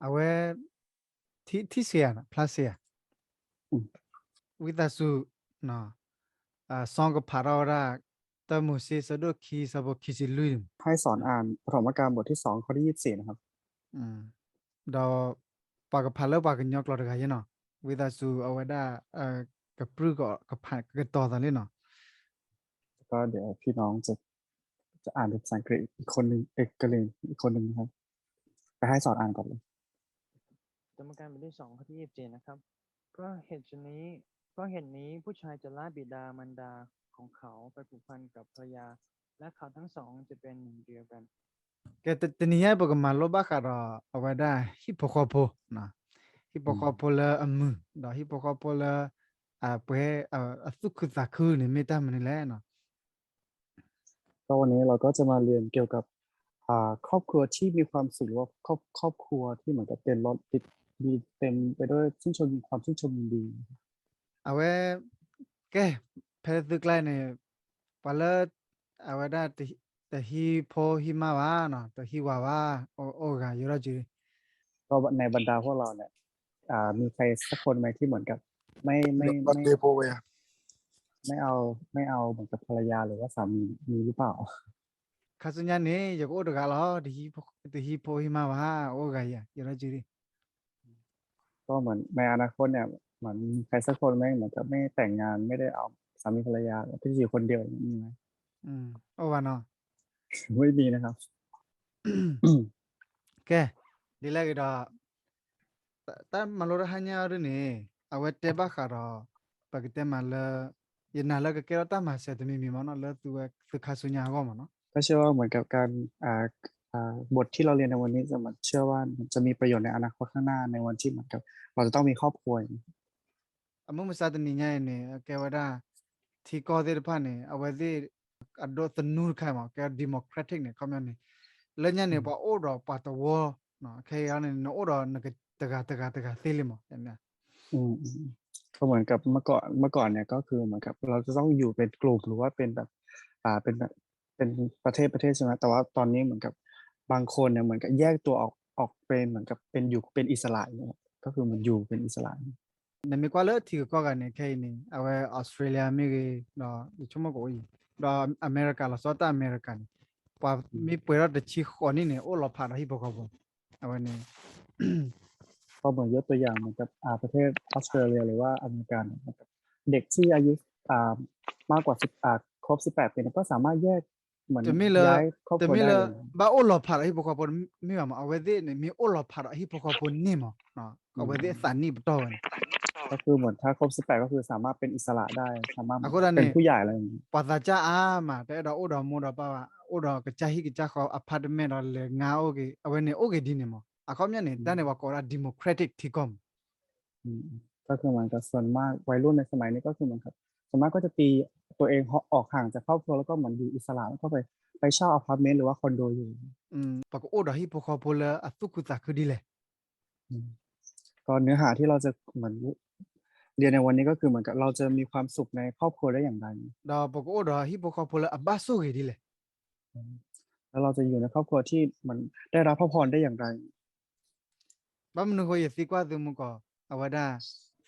အဝဲ ထံၣ်စ့ဧါ ဖျါစ့ဧါ, ဝံသးစူၤ စီၤကဖးထီၣ်ဝဲဒၣ် တၢမိၤၡ့ဆၢဒိၣ်ခံဆၢဖိခံဆံလွံၢ်န့ၣ်, ให้สอนอ่านปฐมกาลบทที่สองข้อที่ยี่สิบสี่นะครับ ဒီး ပှၤကဖးလၢပှၤကညီကျိာ်တဂၤယဲနီၤ, ဝံသးစူၤအဝဲဒၣ် ကပြုၢ်ကဖးကတီၤသးလံနီၤ. ก็เดี๋ยวพี่น้องจะจะอ่านเป็นภาษาอังกฤษอีกคนหนึ่ง เอกกลินอีกคนหนึ่งนะครับ ไปให้สอนอ่านก่อนเลย กรรมการบทที่สองข้อที่ยี่สิบเจ็ดนะครับ เพราะเหตุนี้ เพราะเหตุนี้ผู้ชายจะละบิดามารดาของเขาไปผูกพันกับภรรยา และเขาทั้งสองจะเป็นหนึ่งเดียวกัน ကဲ တနံၤညါပကမၤလိဘၣ်ဃးဒီး အဝဲဒၣ်ဟံၣ်ဖိဃီဖိ, ဟံၣ်ဖိဃီဖိလၢအမုာ် ဒီးဟံၣ်ဖိဃီဖိလၢ အပှဲၤ အသူၣ်ခုသးခုန့ၣ် မ့ၢ်တၢ်မနုၤလဲၣ်နီၤ. ก็วันนี้เราก็จะมาเรียนเกี่ยวกับอ่าครอบครัวที่มีความสุขหรือว่าครอบครอบครัวที่เหมือนกับเต็มล้นติดมีเต็มไปด้วยชื่นชมความชื่นชมยินดี အဝဲ ကဲ ဖဲသုကျါန့ၣ် ပှၤလၢ အဝဲဒၣ် တဟံးဖိဟံးမါဘၣ်နီၤ တဟံးဝၤဘၣ် အိၣ်ဂၤယိထီၣ်က့ၤ ก็ในบรรดาพวกเราเนี่ยอ่ามีใครสักคนไหมที่เหมือนกับไม่ไม่ไม่ ไม่เอาไม่เอาเหมือนกับภรรยาหรือว่าสามีมีหรือเปล่า ခါဆူညါန့ၣ် ယကအိၣ်တဂၤလီၤ တဟံးဖိဟံးမါဘၣ် အိၣ်ဂၤယၤ ယိထီၣ်က့ၤ ก็เหมือนในอนาคตเนี่ยเหมือนมีใครสักคนไหมเหมือนกับไม่แต่งงานไม่ได้เอาสามีภรรยาที่อยู่คนเดียวอย่างนี้ไหม အိၣ်ဘၣ်နီၤ ไม่มีนะครับ ကဲ ဒ်လဲၣ်ဂ့ၤဒီး တၢ်မၤလိတဟါညါအံၤဒ်န့ၣ် အဝဲတဲဘၣ်ဃးဒီး ပကတဲမးလၢ ယနာ်လၢကကဲထီၣ်တၢ်မၤစၢၤတမံၤမံၤမးနီၤ လၢသုဝဲသုခါဆူညါအဂီၢ်မးနီၤ ก็เชื่อว่าเหมือนกับการอ่าอ่าบทที่เราเรียนในวันนี้จะเหมือนเชื่อว่ามันจะมีประโยชน์ในอนาคตข้างหน้าในวันที่เหมือนกับเราจะต้องมีครอบครัวอย่างนี้ အမုၢ်မဆါတနံၤညါအံၤန့ၣ် အကဲဝဲဒၣ် ထံကီၢ်သ့ၣ်တဖၣ်န့ၣ် အဝဲသ့ၣ် အဒိသနူတခါမး ကဲ democratic န့ၣ် ခီပညီန့ၣ် လၢညါန့ၣ် ပှၤအိၣ်ဒီးပှၤတဝီ ခဲအံၤန့ၣ် နအိၣ်ဒီးနတဂၤတဂၤတဂၤသ့လံမး ก็เหมือนกับเมื่อก่อนเมื่อก่อนเนี่ยก็คือเหมือนกับเราจะต้องอยู่เป็นกลุ่มหรือว่าเป็นแบบอ่าเป็นแบบเป็นประเทศประเทศใช่ไหมแต่ว่าตอนนี้เหมือนกับบางคนเนี่ยเหมือนกับแยกตัวออกออกเป็นเหมือนกับเป็นอยู่เป็นอิสระอย่างเงี้ยก็คือเหมือนอยู่เป็นอิสระ နမ့ၢ်ကွၢ်လၢထံဂၤကီၢ်ဂၤန့ၣ် ခဲအံၤန့ၣ် အဝဲ Australia မ့ၢ်ဂ့ၤ ဒီးယဆိကမိၣ်ကအိၣ်အံၤ ဒီးအမဲရကၤလီၤဆီ တၢ်အမဲရကၤန့ၣ် ပှၤမ့ၢ်ပှဲၤထီၣ်တဆံဃိးနံၣ်န့ၣ် အိၣ်လီၤဖးဒီးဟံၣ်ဖိဃီဖိ အဝဲန့ၣ် ก็เหมือนยกตัวอย่างเหมือนกับอ่าประเทศออสเตรเลียหรือว่าอเมริกาเนี่ยเหมือนกับเด็กที่อายุอ่ามากกว่าสิบอ่าครบสิบแปดปีเนี่ยก็สามารถแยกเหมือนย้ายครอบครัวได้เลย တမ့ၢ်လၢ ဘၣ်အိၣ်လီၤဖးဒီးဟံၣ်ဖိဃီဖိမ့ၢ်ဘၣ်မး အဝဲသ့ၣ်န့ၣ် မ့ၢ်အိၣ်လီၤဖးဒီးဟံၣ်ဖိဃီဖိန့ၣ်မး အဝဲသ့ၣ်အသးနံၣ်ပတီၢ်ဝဲန့ၣ် ก็คือเหมือนถ้าครบสิบแปดก็คือสามารถเป็นอิสระได้สามารถเหมือนเป็นผู้ใหญ่อะไรอย่างเงี้ย အဃိသတးန့ၣ် ပှၤသးစၢ်အါမး တအဲၣ်ဒိးအိၣ်ဒီးမိၢ်ဒီးပၢ်ဘၣ် အိၣ်ဒီးကစၢ်ဟံၣ်ကစၢ်ဃီ apartment ဒီးလဲၤငါအိၣ်က့ၤ အဝဲန့ၣ်အိၣ်က့ၤဒ်န့ၣ်မး အခီပညီန့ၣ် တၢ်န့ၣ်ပှၤကိးဝဲဒၣ် democratic ထံကီၢ်မး ก็คือเหมือนกับส่วนมากวัยรุ่นในสมัยนี้ก็คือเหมือนกับส่วนมากก็จะตีตัวเองออกห่างจากครอบครัวแล้วก็เหมือนอยู่อิสระแล้วก็ไปไปเช่าอพาร์ตเมนต์หรือว่าคอนโดอยู่ ပကအိၣ်ဒီးဟံၣ်ဖိဃီဖိလၢအသူၣ်ခုသးခုဒ်လဲၣ် ก็เนื้อหาที่เราจะเหมือนเรียนในวันนี้ก็คือเหมือนกับเราจะมีความสุขในครอบครัวได้อย่างไร ဒီးပကအိၣ်ဒီးဟံၣ်ဖိဃီဖိလၢအဘၣ်ဆိၣ်ဂ့ၤဒ်လဲၣ် แล้วเราจะอยู่ในครอบครัวที่เหมือนได้รับพระพรได้อย่างไร ဘၣ်မနုၤဃိယသံကွၢ်သုမူကီၢ် အဝဲဒၣ်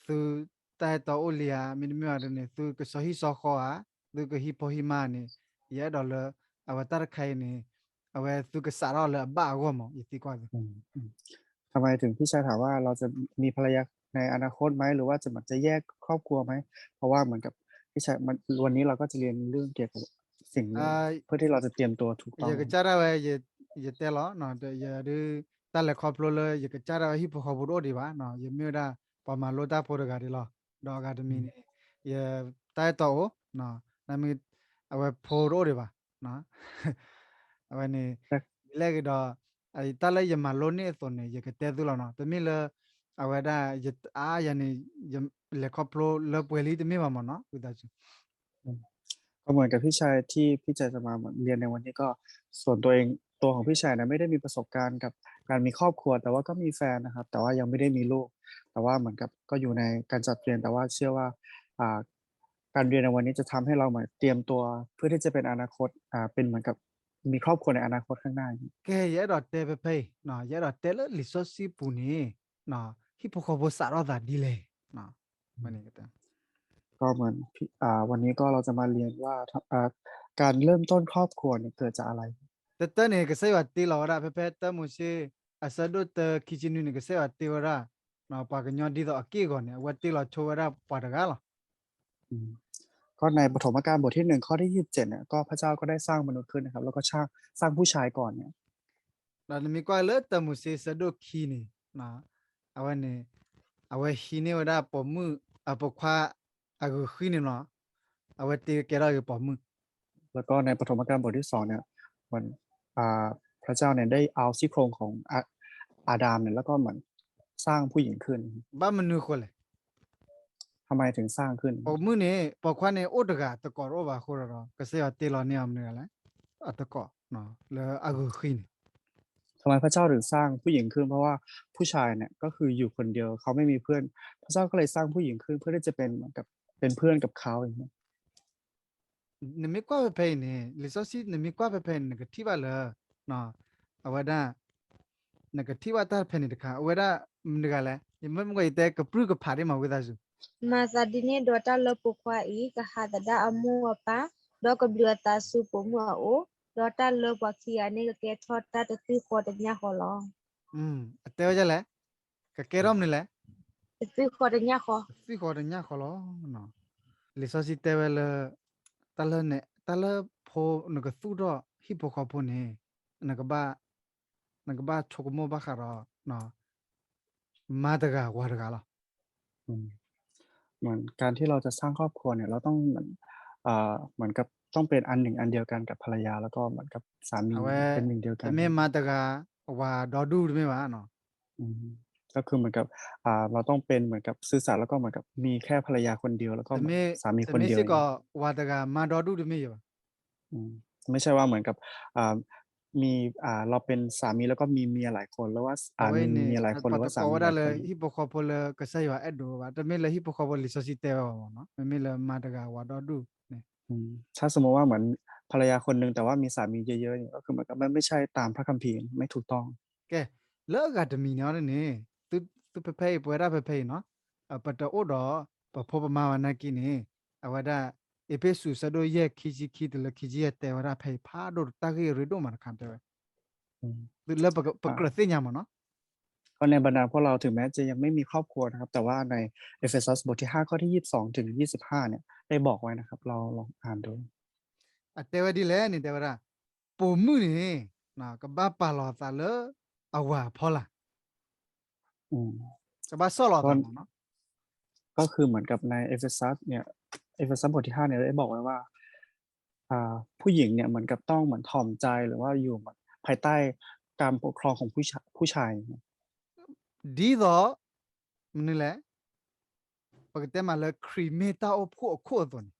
သုတၢ်အဲၣ်တီအိၣ်လံဧါ မ့တမ့ၢ်ဘၣ်ဒ်န့ၣ် သုကစီဟံၣ်စီဃီဧါ သုကဟံၣ်ဖိဟံၣ်မါန့ၣ် ယအဲၣ်ဒိးလၢ အဝဲတၢ်တခါအံၤန့ၣ် အဝဲသုကစးထီၣ်လၢအဘၣ်အဂီၢ်မး ယသံကွၢ်သု ทำไมถึงพี่ชายถามว่าเราจะมีภรรยาในอนาคตไหมหรือว่าจะเหมือนจะแยกครอบครัวไหมเพราะว่าเหมือนกับพี่ชายมันวันนี้เราก็จะเรียนเรื่องเกี่ยวกับสิ่งนี้เพื่อที่เราจะเตรียมตัวถูกต้อง ယကစၢ်ဒၣ်ဝဲ ယတဲလီၤ ယဒုး တၢ်လဲၤခီဖျိလၢ ယကစၢ်ဒၣ်ဝဲဟံၣ်ဖိဃီဖိတအိၣ်ဒံးဘၣ် ယမ့ၢ်ဝဲဒၣ် ပှၤမၤလိတၢ်ဖိတဂၤဒံးလီၤ ဒီးအဂၤတမံၤန့ၣ် ယတၢ်အဲၣ်တီအိၣ် နမ့ၢ် အဝဲဖိတအိၣ်ဒံးဘၣ် အဝဲန့ၣ် ဒ်လဲၣ်ဂ့ၤဒီး တၢ်လၢယမၤလိန့ၢ်အသိးန့ၣ် ယကတဲသုလီၤနီၤ တမ့ၢ်လၢ အဝဲဒၣ် ယအါယၤန့ၣ် ယလဲၤခီဖျိလၢပှဲၤလံတမ့ၢ်ဘၣ်မးနီၤ ဝံသးစူၤ ก็เหมือนกับพี่ชายที่พี่ชายจะมาเหมือนเรียนในวันนี้ก็ส่วนตัวเองตัวของพี่ชายนะไม่ได้มีประสบการณ์กับการมีครอบครัวแต่ว่าก็มีแฟนนะครับแต่ว่ายังไม่ได้มีลูกแต่ว่าเหมือนกับก็อยู่ในการจัดเตรียมแต่ว่าเชื่อว่าอ่าการเรียนในวันนี้จะทำให้เราเหมือนเตรียมตัวเพื่อที่จะเป็นอนาคตอ่าเป็นเหมือนกับ มีครอบครัวในอนาคตข้างหน้าอย่างเงี้ย ကဲ ယအဲၣ်ဒိးတဲဖဲဖဲအံၤ, ယအဲၣ်ဒိးတဲလၢလံာ်စီဆှံပူၤန့ၣ် ဟံၣ်ဖိဃီဖိစးထီၣ်သးဒ်လဲၣ်. ก็เหมือนพี่อ่าวันนี้ก็เราจะมาเรียนว่าอ่าการเริ่มต้นครอบครัวเนี่ยเกิดจากอะไร တၢ်န့ၣ် ကစၢ်ယွၤတ့လီၤဝဲဒၣ် ဖဲဖဲတၢမိၤၡ့ အဆၢဒိၣ်တၢခံဆံနွံန့ၣ် ကစၢ်ယွၤတ့ဝဲဒၣ် ပှၤကညီဒ်သိးအက့ၢ်အဂီၤန့ၣ် အဝဲတ့လီၤဆိဝဲဒၣ်ပှၤတဂၤလီၤ. อืม ก็ในปฐมกาลบทที่หนึ่งข้อที่ยี่สิบเจ็ดเนี่ยก็พระเจ้าก็ได้สร้างมนุษย์ขึ้นนะครับ แล้วก็สร้างสร้างผู้ชายก่อนเนี่ย ဒီးနမ့ၢ်ကွၢ်လၢတၢမိၤၡ့ဆၢဒိၣ်ခံန့ၣ် အဝဲန့ၣ် အဝဲဟံးန့ၢ်ဝဲဒၣ်ပိာ်မုၣ် အပိာ်ခွါအဂုာ်ဃံန့ၣ်လီၤ. အဝဲတ့ကဲထီၣ်က့ၤပိာ်မုၣ် แล้วก็ในปฐมกาลบทที่สองเนี่ยเหมือนอ่าพระเจ้าเนี่ยได้เอาซี่โครงของอาอาดัมเนี่ยแล้วก็เหมือนสร้างผู้หญิงขึ้น ဘၣ်မနုၤအဃိလဲၣ် ทำไมถึงสร้างขึ้น ပိာ်မုၣ်န့ၣ် ပိာ်ခွါန့ၣ်အိၣ်တဂၤ သကိးတအိၣ်ဘၣ်အဃိဒီး ကစၢ်ယွၤတ့လီၤန့ၢ်အီၤမနုၤလဲၣ် အသကိး လၢအဂုာ်ဃံန့ၣ် ทำไมพระเจ้าถึงสร้างผู้หญิงขึ้น เพราะว่าผู้ชายเนี่ยก็คืออยู่คนเดียวเขาไม่มีเพื่อน พระเจ้าก็เลยสร้างผู้หญิงขึ้นเพื่อที่จะเป็นเหมือนกับเป็นเพื่อนกับเขาอย่างเงี้ย နမ့ၢ်ကွၢ်ဖဲဖဲအံၤန့ၣ် လံာ်စီဆှံနမ့ၢ်ကွၢ်ဖဲဖဲအံၤန့ၣ် နကထံၣ်ဘၣ်လၢ အဝဲဒၣ် နကထံၣ်ဘၣ်တၢ်ဖဲန့ၣ်တခါ အဝဲဒၣ်မနုၤဂၤလဲၣ် ယမ့ၢ်မ့ၢ်ကီးယတဲကပြုၢ်ကဖးဒ်မးဝံသးစူၤ မၤသးဒ်န့ၣ်ဒီးတၢ်လၢပိာ်ခွါအံၤ ကဟးသဒၣ်အမိၢ်အပၢ်, ဒီးကဘျုးအသးဆူပိာ်မုၣ်အအိၣ်, ဒီးတၢ်လၢပှၤခံဂၤန့ၣ်ကကဲထီၣ်တၢ်တသွံၣ်ဃီတညၣ်ဃီလီၤ. အတဲဝဲဒ်လဲၣ်, ကကဲထီၣ်မနုၤလဲၣ်, တသွံၣ်ဃီတညၣ်ဃီ, တသွံၣ်ဃီတညၣ်ဃီလီၤ. လံာ်စီဆှံတဲဝဲလၢ တၢ်လၢန့ၣ် တၢ်လၢဖိနကသူၣ်ထီၣ်ဟံၣ်ဖိဃီဖိန့ၣ် နကဘၣ် နကဘၣ်ဆိကမိၣ်ဘၣ်ဃးဒီး မါတဂၤဝၤတဂၤလီၤ. อืม เหมือนการที่เราจะสร้างครอบครัวเนี่ย เราต้องเหมือนเอ่อเหมือนกับต้องเป็นอันหนึ่งอันเดียวกันกับภรรยา แล้วก็เหมือนกับสามี အဝဲ เป็นหนึ่งเดียวกัน တမ့ၢ်မါတဂၤ ဝၤဒီဒူၣ်တမ့ၢ်ဘၣ်နီၤ อืม ก็คือเหมือนกับอ่าเราต้องเป็นเหมือนกับซื่อสัตย์ แล้วก็เหมือนกับมีแค่ภรรยาคนเดียว แล้วก็เหมือนสามีคนเดียว တမ့ၢ်စ့ၢ်ကီး ဝၤတဂၤ မါဒီဒူၣ်တမ့ၢ်ယဘၣ် อืม ไม่ใช่ว่าเหมือนกับอ่ามีอ่าเราเป็นสามีแล้วก็มีเมียหลายคน หรือว่าอ่า အဝဲ มี เมียหลายคน หรือว่าสามีหลายคน ပှၤတကိးဝဲဒၣ်လၢဟံၣ်ဖိဃီဖိလၢကစၢ်ယွၤအဲၣ်ဒိးဘၣ် တမ့ၢ်လၢဟံၣ်ဖိဃီဖိလံာ်စီဆှံတဲဝဲဘၣ်မ့ၢ်နီၤ မ့မ့ၢ်လၢမါတဂၤဝၤဒီဒူၣ်န့ၣ် อืม ถ้าสมมติว่าเหมือนภรรยาคนหนึ่งแต่ว่ามีสามีเยอะๆเนี่ย ก็คือเหมือนกับมันไม่ใช่ตามพระคัมภีร์ ไม่ถูกต้อง ကဲ လၢအဂၤတမံၤန့ၣ်န့ၣ် သုဖဲဖဲအံၤ ပဝဲဒၣ်ဖဲဖဲအံၤနီၤ ပတအိၣ်ဒီး ပဖိပမါဝဲနာ်က့န့ၣ် အဝဲဒၣ် အ့းဖ့းစူး ဆၢဒိၣ်ယဲၢ် ခံဆံခံတုၤလၢခံဆံယဲၢ် တဲဝဲဒၣ်ဖဲအံၤ ဖးဒိၣ်တၢ်ဂ့ၢ်ရ့ဒိၣ်မးတခါတဲဝဲ လၢပကြၢးသ့ၣ်ညါမ့ၢ်နီၤ ก็ในบรรดาพวกเราถึงแม้จะยังไม่มีครอบครัวนะครับ แต่ว่าในเอเฟซัสบทที่ห้าข้อที่ยี่สิบสองถึงยี่สิบห้าเนี่ยได้บอกไว้นะครับ เราลองอ่านดู အတဲဝဲဒ်လဲၣ်န့ၣ် တဲဝဲဒၣ် ပိာ်မုၣ်န့ၣ် ကဘၣ်ပာ်လီၤသးလၢအဝၤအဖီလာ် อืม ကဘၣ်ဆီၣ်လီၤသးမ့ၢ်နီၤ ก็คือเหมือนกับในเอเฟซัสเนี่ย เอเฟซัสบทที่ห้าเนี่ยได้บอกไว้ว่าอ่าผู้หญิงเนี่ยเหมือนกับต้องเหมือนถ่อมใจหรือว่าอยู่เหมือนภายใต้การปกครองของผู้ชายผู้ชาย ဒ်သိး မနုၤလဲၣ် ပကတဲမးလၢခရံာ်မ့ၢ်တၢ်အိၣ်ဖှိၣ်အခိၣ်အသိးန့ၣ်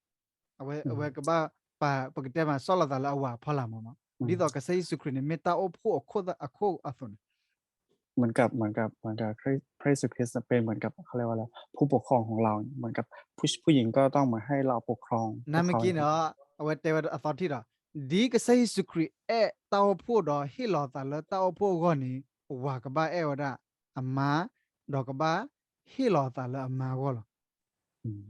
အဝဲ အဝဲကဘၣ်ပာ် ပကတဲမး ဆီၣ်လီၤသးလၢအဝၤအဖီလာ်မ့ၢ်နီၤ ဒ်သိးကစၢ်ယ့ၣ်ၡူးခရံာ်န့ၣ် မ့ၢ်တၢ်အိၣ်ဖှိၣ်အခိၣ်အသိးန့ၣ် เหมือนกับเหมือนกับเหมือนกับพระพระเยซูคริสต์เป็นเหมือนกับเขาเรียกว่าอะไรผู้ปกครองของเรา เหมือนกับผู้ผู้หญิงก็ต้องเหมือนให้เราปกครอง နာ်မ့ၢ်က့ၤဒီး အဝဲတဲဝဲအသီထံၣ်ဒီး ဒ်ကစၢ်ယ့ၣ်ၡူးခရံာ်အဲၣ်တၢ်အိၣ်ဖှိၣ်ဒီးဟ့ၣ်လီၤသးလၢတၢ်အိၣ်ဖှိၣ်အဂီၢ်န့ၣ် ဝၤကဘၣ်အဲၣ်ဝဲဒၣ်အမါ ဒီးကဘၣ်ဟ့ၣ်လီၤသးလၢအမါအဂီၢ်လီၤ อืม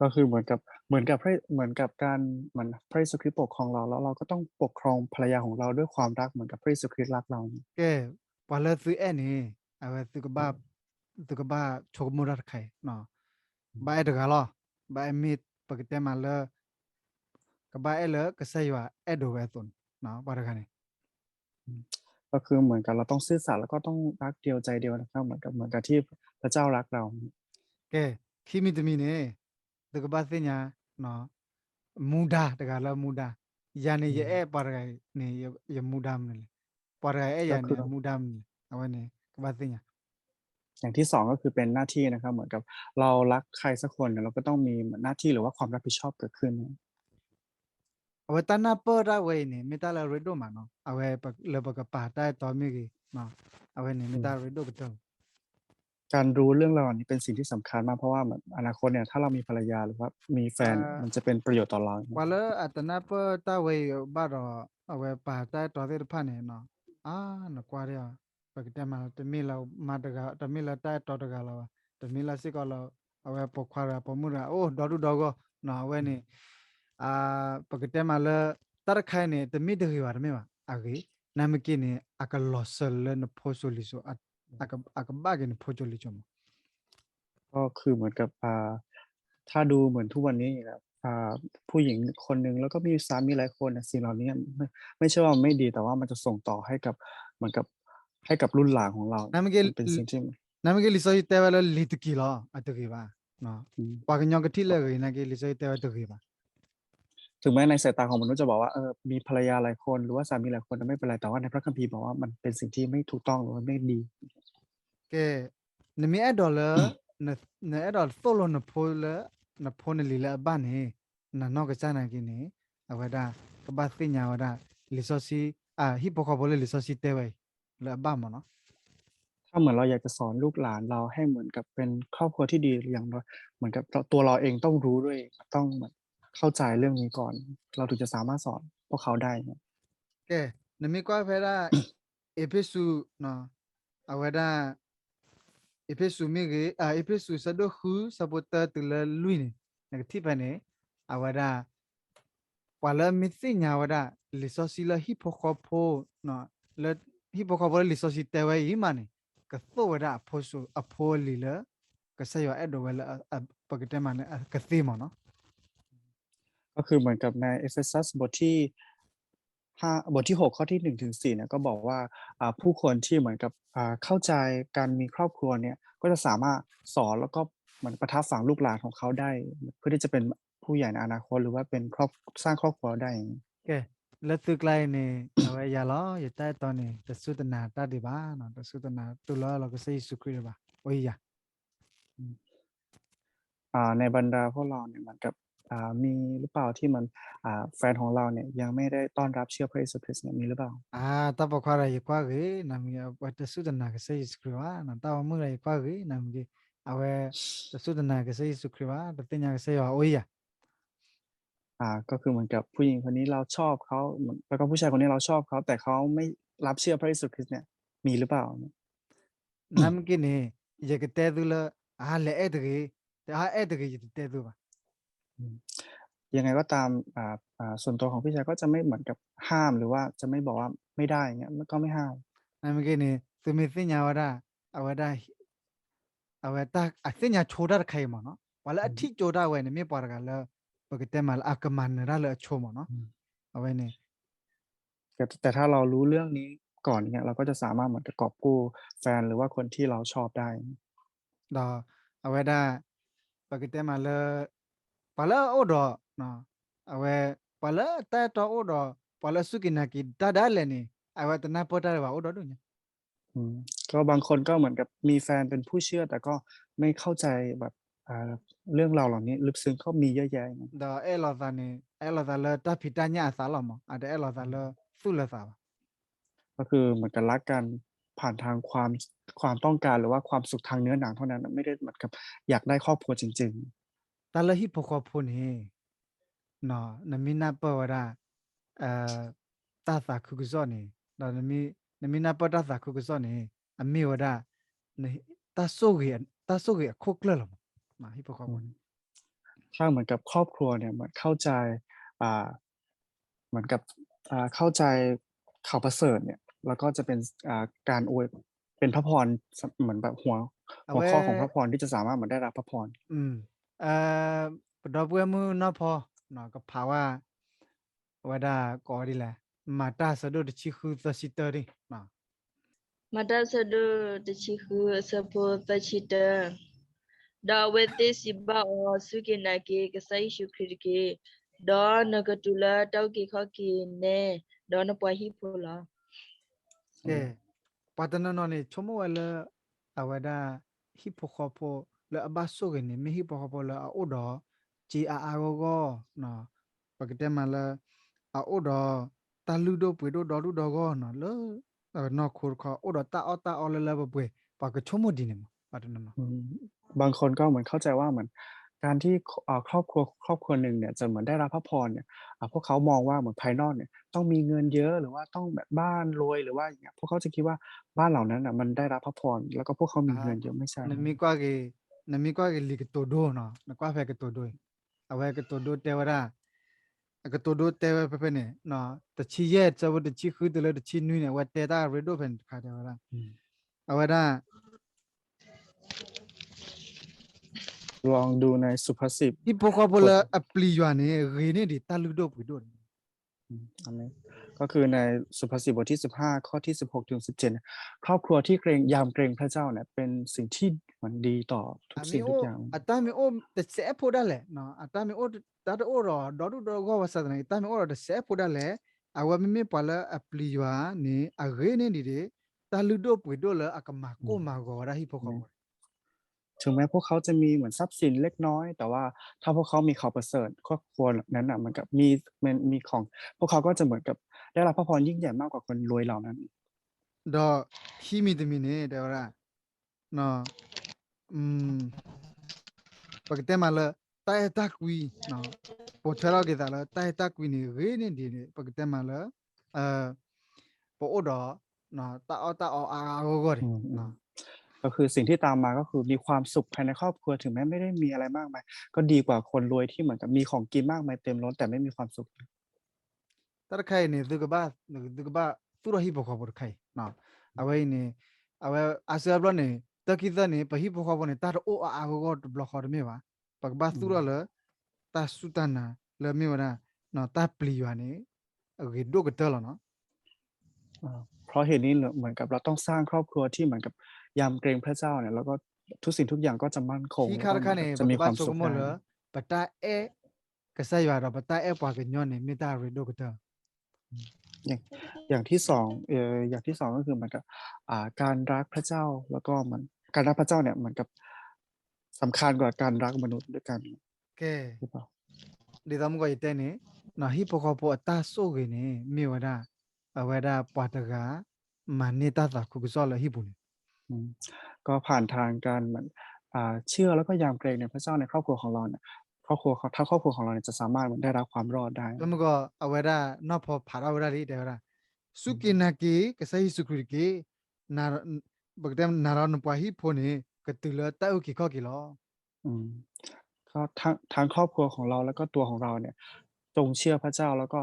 ก็คือเหมือนกับเหมือนกับพระเหมือนกับการเหมือนพระเยซูคริสต์ปกครองเราแล้วเราก็ต้องปกครองภรรยาของเราด้วยความรักเหมือนกับพระเยซูคริสต์รักเรา ကဲ ပှၤလၢသုအဲၣ်န့ၣ် အဝဲသုကဘၣ် သုကဘၣ်ဆိကမိၣ်တၢ်တခါအံၤ ဘၣ်အဲၣ်တဂၤလီၤ ဘၣ်အဲၣ်မ့ၢ်ပကတဲမးလၢ ကဘၣ်အဲၣ်လၢကစၢ်ယွၤအဲၣ်ဒိးဝဲအသိးန့ၣ် ပှၤတဂၤန့ၣ် ก็คือเหมือนกับเราต้องซื่อสัตย์แล้วก็ต้องรักเดียวใจเดียวนะครับ เหมือนกับเหมือนกับที่พระเจ้ารักเรา ကဲ ခံမံၤတမံၤန့ၣ် သုကဘၣ်သ့ၣ်ညါ မူဒါတဂၤလၢမူဒါ ယၤန့ၣ် ယအဲၣ်ပှၤတဂၤန့ၣ် ယမူဒါမနုၤလဲၣ် ပှၤတဂၤအဲၣ်ယၤန့ၣ် မူဒါမနုၤလဲၣ် အဝဲန့ၣ် ကဘၣ်သ့ၣ်ညါ อย่างที่สองก็คือเป็นหน้าที่นะครับ เหมือนกับเรารักใครสักคนเนี่ย เราก็ต้องมีเหมือนหน้าที่หรือว่าความรับผิดชอบเกิดขึ้น အဝဲတၢ်နၢ်ပၢၢ်တၢ်ဝဲအံၤန့ၣ် မ့ၢ်တၢ်လၢအရ့ဒိၣ်မးနီၤ အဝဲလၢပကပာ်တၢ်အဲၣ်တီမ့ၢ်ဂ့ၤ အဝဲန့ၣ်မ့ၢ်တၢ်ရ့ဒိၣ်ကတၢၢ်လီၤ การรู้เรื่องราวเหล่านี้เป็นสิ่งที่สำคัญมาก เพราะว่าเหมือนอนาคตเนี่ย ถ้าเรามีภรรยาหรือว่ามีแฟน มันจะเป็นประโยชน์ต่อเรา ပှၤလၢအတနၢ်ပၢၢ်တၢ်ဝဲအံၤဘၣ်ဒီး အဝဲပာ်တၢ်အဲၣ်တီသ့ၣ်တဖၣ်န့ၣ်နီၤ, အါ နကွၢ်ဒ်အံၤ, ပကတဲမးလၢ တမ့ၢ်လၢမါတဂၤ, တမ့ၢ်လၢတၢ်အဲၣ်တီတဂၤလီၤဘၣ်, တမ့ၢ်လၢစ့ၢ်ကီးလၢ အဝဲပိာ်ခွါတဂၤ ပိာ်မုၣ်တဂၤ အိၣ်ဒီဒူၣ်ဒီဂီၢ်နီၤ, အဝဲန့ၣ် ပကတဲမးလၢ တၢ်တခါအံၤန့ၣ် တမ့ၢ်တဂ့ၤဘၣ် တမ့ၢ်ဘၣ်, အဂ့ၤ, နမ့ၢ်က့ၤန့ၣ် အကလီၤစၢၤလၢနဖိစိၤလံၤစိၤ, အကဘၣ်က့ၤနဖိစိၤလံၤစိၤမး ก็คือเหมือนกับอ่าถ้าดูเหมือนทุกวันนี้นะครับอ่าผู้หญิงคนหนึ่งแล้วก็มีสามีหลายคนนะสิ่งเหล่านี้ไม่ไม่ใช่ว่ามันไม่ดีแต่ว่ามันจะส่งต่อให้กับเหมือนกับให้กับรุ่นหลานของเรา နမ့ၢ်က့ၤ มันเป็นสิ่งที่ နမ့ၢ်က့ၤလံာ်စီဆှံတဲဝဲလၢလံၤတက့ၤလီၤ အတဂ့ၤဘၣ်, อืม ပှၤကညီကထံၣ်လၢအဂ့ၤ နက့ၤလံာ်စီဆှံတဲဝဲတဂ့ၤဘၣ် ถึงแม้ในสายตาของมนุษย์จะบอกว่าเออมีภรรยาหลายคนหรือว่าสามีหลายคนจะไม่เป็นไรแต่ว่าในพระคัมภีร์บอกว่ามันเป็นสิ่งที่ไม่ถูกต้องหรือว่าไม่ดี ကဲ နမ့ၢ်အဲၣ်ဒိးလၢ နအဲၣ်ဒိးသိၣ်လိနဖိလၢ နဖိနလံၤလၢအဘၣ်န့ၣ် နနီၢ်ကစၢ်နာ်က့န့ၣ် အဝဲဒၣ် ကဘၣ်သ့ၣ်ညါဝဲဒၣ် လံာ်စီဆှံ အဟံၣ်ဖိဃီဖိလၢလံာ်စီဆှံတဲဝဲအံၤ လၢအဘၣ်မးနီၤ ถ้าเหมือนเราอยากจะสอนลูกหลานเราให้เหมือนกับเป็นครอบครัวที่ดีอย่างน้อยเหมือนกับตัวเราเองต้องรู้ด้วยต้องเหมือนเข้าใจเรื่องนี้ก่อนเราถึงจะสามารถสอนพวกเขาได้ ကဲ နမ့ၢ်ကွၢ်ဖဲဒၣ် အ့းဖ့းစူး အဝဲဒၣ် အ့းဖ့းစူးမ့ၢ်ဂ့ၤ အ့းဖ့းစူးဆၢဒိၣ်ဃု ဆၢဖိတၢတုၤလၢလွံၢ်န့ၣ် နကထံၣ်ဖဲန့ၣ် အဝဲဒၣ် ပှၤလၢမ့ၢ်သ့ၣ်ညါဝဲဒၣ် လံာ်စီဆှံလၢဟံၣ်ဖိဃီဖိ လၢ ဟံၣ်ဖိဃီဖိလၢလံာ်စီဆှံတဲဝဲအံၤမးန့ၣ် ကသိၣ်ဝဲဒၣ်အဖိစိၤ အဖိအလံၤလၢ ကစၢ်ယွၤအဲၣ်ဒိးဝဲလၢ ပကတဲမးလၢအကသ့မးနီၤ ก็คือเหมือนกับในเอเฟซัสบทที่ห้าบทที่หกข้อที่หนึ่งถึงสี่เนี่ยก็บอกว่าอ่าผู้คนที่เหมือนกับอ่าเข้าใจการมีครอบครัวเนี่ยก็จะสามารถสอนแล้วก็เหมือนประทับฝังลูกหลานของเขาได้เพื่อที่จะเป็นผู้ใหญ่ในอนาคตหรือว่าเป็นครอบสร้างครอบครัวได้อย่างนี้ ကဲ လၢသုကျါအံၤန့ၣ် အဝဲယၤလီၤ ယတၢ်အဲၣ်တီန့ၣ် တစူၢ်တနာ်တၢ်ဒံးဘၣ်နီၤ တစူၢ်တနာ်တူၢ်လိာ်လီၤကစၢ်ယ့ၣ်ၡူးခရံာ်ဒံးဘၣ် အိၣ်ယၤ อ่าในบรรดาพวกเราเนี่ยเหมือนกับอ่ามีหรือเปล่าที่มันอ่าแฟนของเราเนี่ยยังไม่ได้ต้อนรับเชื่อพระเยซูคริสต์เนี่ยมีหรือเปล่า အါ တၢ်ပိာ်ခွါဒီးယကွၢ်ဂ့ၤ နမ့ၢ်ဝဲတစူၢ်တနာ်ကစၢ်ယ့ၣ်ၡူးခရံာ်ဘၣ်နီၤ တၢ်ပိာ်မုၣ်ဒီးယကွၢ်ဂ့ၤ နမ့ၢ်က့ၤ အဝဲ တစူၢ်တနာ်ကစၢ်ယ့ၣ်ၡူးခရံာ်ဘၣ် တသ့ၣ်ညါကစၢ်ယွၤ အိၣ်ယၤ อ่าก็คือเหมือนกับผู้หญิงคนนี้เราชอบเขาแล้วก็ผู้ชายคนนี้เราชอบเขาแต่เขาไม่รับเชื่อพระเยซูคริสต์เนี่ยมีหรือเปล่า နမ့ၢ်က့ၤန့ၣ် ယကတဲသုလၢ အါ လဲၤအဲၣ်တဂ့ၤ, တအဲၣ်တဂ့ၤ ယတတဲသုဘၣ်. ยังไงก็ตามอ่าอ่าส่วนตัวของพี่ชายก็จะไม่เหมือนกับห้ามหรือว่าจะไม่บอกว่าไม่ได้เงี้ยก็ไม่ห้าม နမ့ၢ်က့ၤန့ၣ် သုမ့ၢ်သ့ၣ်ညါဝဲဒၣ် အဝဲဒၣ် အဝဲတၢ်အသ့ၣ်ညါဆိတၢ်တခါအံၤမ့ၢ်နီၤ, ပှၤလၢအထံၣ်ကၠိတၢ်ဝဲန့ၣ် မ့ၢ်ပှၤတဂၤလၢ ပကတဲမးလၢအကမၤနၢၤတၢ်လၢအဆိမ့ၢ်နီၤ, အဝဲန့ၣ် แต่แต่ถ้าเรารู้เรื่องนี้ก่อนเนี่ยเราก็จะสามารถเหมือนจะกอบกู้แฟนหรือว่าคนที่เราชอบได้ ဒီးအဝဲဒၣ် ပကတဲမးလၢ ပှၤလၢအအိၣ်ဒီး အဝဲ ပှၤလၢတၢ်အဲၣ်တီအိၣ်ဒီး ပှၤလၢအစူၢ်က့ၤနာ်က့ၤတၢ်ဒၣ်လဲာ်န့ၣ် အဝဲတနၢ်ပၢၢ်တၢ်လၢၤဘၣ်အိၣ်ဒီဒူၣ်ညါ อืมก็บางคนก็เหมือนกับมีแฟนเป็นผู้เชื่อแต่ก็ไม่เข้าใจแบบอ่าเรื่องราวเหล่านี้ ลึกซึ้งก็มีเยอะแยะ ဒီးအဲၣ်လိာ်သးန့ၣ် အဲၣ်လိာ်သးလၢတၢ်ဖံးတၢ်ညၣ်အသးလီၤမး, အတအဲၣ်လိာ်သးလၢသူၣ်လၢသးဘၣ်. ก็คือเหมือนกับรักกันผ่านทางความความต้องการหรือว่าความสุขทางเนื้อหนังเท่านั้นไม่ได้เหมือนกับอยากได้ครอบครัวจริงๆ တၢ်လၢဟံၣ်ဖိဃီဖိန့ၣ် နမ့ၢ်နၢ်ပၢၢ်ဝဲဒၣ် တၢ်သးခုကစီၣ်န့ၣ် ဒီးနမ့ၢ်နၢ်ပၢၢ်တၢ်သးခုကစီၣ်န့ၣ် အမ့ၢ်ဝဲဒၣ် တၢ်ဆိၣ်ဂ့ၤ တၢ်ဆိၣ်ဂ့ၤအခိၣ်ကျၢၢ်လီၤမး, ဟံၣ်ဖိဃီဖိန့ၣ် ถ้าเหมือนกับครอบครัวเนี่ยเหมือนเข้าใจอ่าเหมือนกับอ่าเข้าใจข่าวประเสริฐเนี่ยแล้วก็จะเป็นอ่าการอวยเป็นพระพรเหมือนแบบหัวหัวข้อของพระพรที่จะสามารถเหมือนได้รับพระพร ပဒီပုၢ်ဝဲၢ်မုၣ်နီၢ်ဖီ ကဖးဝဲ အဝဲဒၣ်ကိးဒ်လဲၣ်, မၤတၢ်ဆၢဒိၣ်တဆံဃုသၢဆံတၢဒ် မၤတၢ်ဆၢဒိၣ်တဆံဃု အဆၢဖိသၢဆံတၢ, ဒီးအဝဲသ့ၣ်စံးဘၣ်အီၤ, စူၢ်က့ၤနာ်က့ၤကစၢ်ယ့ၣ်ၡူးခရံာ်တက့ၢ်, ဒီးနကတုၤလၢတၢ်အုၣ်က့ၤခီၣ်က့ၤနဲ ဒီးနပှၤဟံၣ်ဖိလီၤ. ကဲ, ပှၤတနီၤနီၤန့ၣ် ဆိကမိၣ်ဝဲလၢ အဝဲဒၣ် ဟံၣ်ဖိဃီဖိလၢအဘၣ်ဆိၣ်ဂ့ၤန့ၣ် မ့ၢ်ဟံၣ်ဖိဃီဖိလၢအအိၣ်ဒီး စ့အါအါဂီၢ်ဂီၢ်, ပကတဲမးလၢ အအိၣ်ဒီး တၢ်လုၢ်ဒိၣ်ပှ့ၤဒိၣ်ဒီဒူၣ်ဒီဂီၢ်နီၤ လၢ နီၢ်ခိတခီ အိၣ်ဒီးတၢ်အီၣ်တၢ်အီလၢလၢပှဲၤပှဲၤ ပှၤကဆိကမိၣ်ဒ်န့ၣ်မး. อืม บางคนก็เหมือนเข้าใจว่าเหมือนการที่ เอ่อ ครอบครัว ครอบครัวหนึ่งเนี่ยจะเหมือนได้รับพระพรเนี่ย อ่า พวกเขามองว่าเหมือนภายนอกเนี่ยต้องมีเงินเยอะ หรือว่าต้องแบบบ้านรวย หรือว่าอย่างเงี้ย พวกเขาจะคิดว่าบ้านเหล่านั้นน่ะมันได้รับพระพร แล้วก็พวกเขามีเงินเยอะ ไม่ใช่ နမ့ၢ်ကွၢ်က့ၤ နမ့ၢ်ကွၢ်က့ၤလံာ်ကတိၤဒိနီၤ နကွၢ်ဖဲကတိၤဒိ အဝဲကတိၤဒိတဲဝဲဒၣ် အကတိၤဒိတဲဝဲဖဲဖဲန့ၣ် တဆံယဲၢ် ဆၢဖိတဆံဃုတုၤလၢတဆံနွံန့ၣ် အဝဲတဲတၢ်ရ့ဒိၣ်ဖဲန့ၣ်တခါတဲဝဲဒၣ် အဝဲဒၣ် ลองดูในสุภาษิต ဟံၣ်ဖိဃီဖိလၢအပျံၤယွၤန့ၣ် ဂ့ၤန့ၢ်ဒံးတၢ်လုၢ်ဒိၣ်ပှ့ၤဒိၣ်န့ၣ် อืม อันนี้ ก็คือในสุภาษิตบทที่สิบห้า ข้อที่สิบหกถึงสิบเจ็ด เนี่ย ครอบครัวที่เกรง ยำเกรงพระเจ้าเนี่ย เป็นสิ่งที่มันดีต่อทุกสิ่งทุกอย่าง အတၢ်မ့ၢ်အိၣ်တစဲးဖိဒၣ်လဲာ် အတၢ်မ့ၢ်အိၣ်တစဲးဖိဒၣ်လဲာ် အတၢ်မ့ၢ်အိၣ်ဒီဒူၣ်ဒီဂီၢ်ဝဲစသနာ်က့ တၢ်မ့ၢ်အိၣ်ဒီးတစဲးဖိဒၣ်လဲာ် အဝဲမ့မ့ၢ်ပှၤလၢအပျံၤယွၤန့ၣ် အဂ့ၤန့ၢ်ဒံးဒံး တၢ်လုၢ်ဒိၣ်ပှ့ၤဒိၣ်လၢအကမၤကိၢ်မၤဂီၤဝဲဒၣ်ဟံၣ်ဖိဃီဖိန့ၣ် ถึงแม้พวกเขาจะมีเหมือนทรัพย์สินเล็กน้อย แต่ว่าถ้าพวกเขามีข่าวประเสริฐ ครอบครัวนั้นน่ะ เหมือนกับมี มันมีของ พวกเขาก็จะเหมือนกับได้รับพระพรยิ่งใหญ่มากกว่าคนรวยเหล่านั้น ဒီးဟံၣ်မံၤတမံၤန့ၣ် တဲဝဲဒၣ် ပကတဲမးလၢ တၢ်အဲၣ်တၢ်ကွံ ပိာ်ထွဲထီၣ်က့ၤသးလၢ တၢ်အဲၣ်တၢ်ကွံန့ၣ် ဂ့ၤန့ၢ်ဒံးန့ၣ် ပကတဲမးလၢ ပအိၣ်ဒီး တၢ်အီၣ်တၢ်အီအါအါဂီၢ်ဂီၢ်န့ၣ် ก็คือสิ่งที่ตามมาก็คือมีความสุขภายในครอบครัว ถึงแม้ไม่ได้มีอะไรมากมาย ก็ดีกว่าคนรวยที่เหมือนกับมีของกินมากมายเต็มรถแต่ไม่มีความสุข တၢ်တခါအံၤန့ၣ် သုကဘၣ် သုကဘၣ်သူၣ်ထီၣ်ဟံၣ်ဖိဃီဖိတခါအံၤ အဝဲအံၤန့ၣ် အဝဲအါစုအါဘျီန့ၣ် တၢ်ခံသၢန့ၣ် ပဟံၣ်ဖိဃီဖိန့ၣ် တၢ်တအိၣ်အါအါဂီၢ်ဂီၢ်တဘျီဃီတမ့ၢ်ဘၣ် ပကဘၣ်သူၣ်ထီၣ်လၢ တၢ်စူၢ်တၢ်နာ်လၢမ့ၢ်ဝဲဒၣ် တၢ်ပျံၤယွၤန့ၣ် အဂ့ၤဒိၣ်ကတၢၢ်လီၤနီၤ เพราะเหตุนี้เหมือนกับเราต้องสร้างครอบครัวที่เหมือนกับยำเกรงพระเจ้าเนี่ย แล้วก็ทุกสิ่งทุกอย่างก็จะมั่นคง ခံခါတခါန့ၣ် ပကဘၣ်ဆိကမိၣ်လၢ ပတၢ်အဲၣ်ကစၢ်ယွၤဒီးပတၢ်အဲၣ်ပှၤကညီန့ၣ် မ့ၢ်တၢ်ရ့ဒိၣ်ကတၢၢ် อย่างที่สอง เอ่อ อย่างที่สองก็คือเหมือนกับ อ่า การรักพระเจ้า แล้วก็มัน การรักพระเจ้าเนี่ยเหมือนกับสำคัญกว่าการรักมนุษย์ด้วยกัน ကဲ ဒ်သိးမုၢ်ကီၢ်ယတဲန့ၣ် ဟံၣ်ဖိဃီဖိအတၢ်ဆိၣ်ဂ့ၤန့ၣ် မ့ၢ်ဝဲဒၣ် အဝဲဒၣ်ပှၤတဂၤ မၤန့ၢ်တၢ်သးခုကစီၣ်လၢဟံၣ်ပူၤန့ၣ် ก็ผ่านทางการเหมือน อ่า เชื่อแล้วก็ยำเกรงในพระเจ้าในครอบครัวของเราเนี่ย ครอบครัวของ ทั้งครอบครัวของเราเนี่ยจะสามารถเหมือนได้รับความรอดได้ မုၢ်ကီၢ် အဝဲဒၣ်နီၢ်ဖီဖးထီၣ်ဝဲဒၣ်လံ တဲဝဲဒၣ် စူၢ်က့ၤနာ်က့ၤ ကစၢ်ယ့ၣ်ၡူးခရံာ်တက့ၢ် ပကတဲနၤဒီးနပှၤဟံၣ်ဖိန့ၣ် ကတုၤလၢတၢ်အုၣ်က့ၤခီၣ်က့ၤလီၤ อืม ก็ทั้ง ทั้งครอบครัวของเราแล้วก็ตัวของเราเนี่ย จงเชื่อพระเจ้า แล้วก็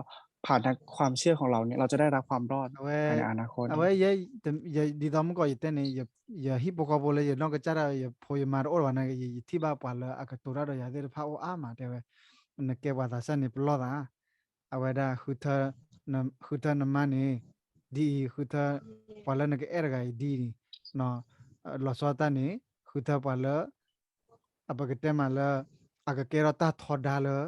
ผ่านทางความเชื่อของเราเนี่ย เราจะได้รับความรอด အဝဲ ในอนาคต အဝဲ ယဲ ယ ဒ်သိးမုၢ်ကီၢ်ယတဲန့ၣ် ယ ယဟံၣ်ဖိဃီဖိလၢ ယနီၢ်ကစၢ်ဒၣ် ယဖိယမါတအိၣ်ဘၣ်န့ၣ် ယ ယထံၣ်ဘၣ်ပှၤလၢအကတိၤတၢ်ဒီးယၤသ့ၣ်တဖၣ်အိၣ်အါမး တဲဝဲ နကဲပှၤသးစၢ်န့ၣ် ပလီၢ်သး အဝဲဒၣ် ဃုထၢ ဃုထၢနမါန့ၣ် ဒ်အံၤ ဃုထၢ ပှၤလၢနကအဲၣ်တဂၤအံၤဒ်အံၤ လီၤဆီတၢ်န့ၣ် ဃုထၢပှၤလၢ အပကတဲမးလၢ အကကဲထီၣ်တၢ်ထီဒါလၢ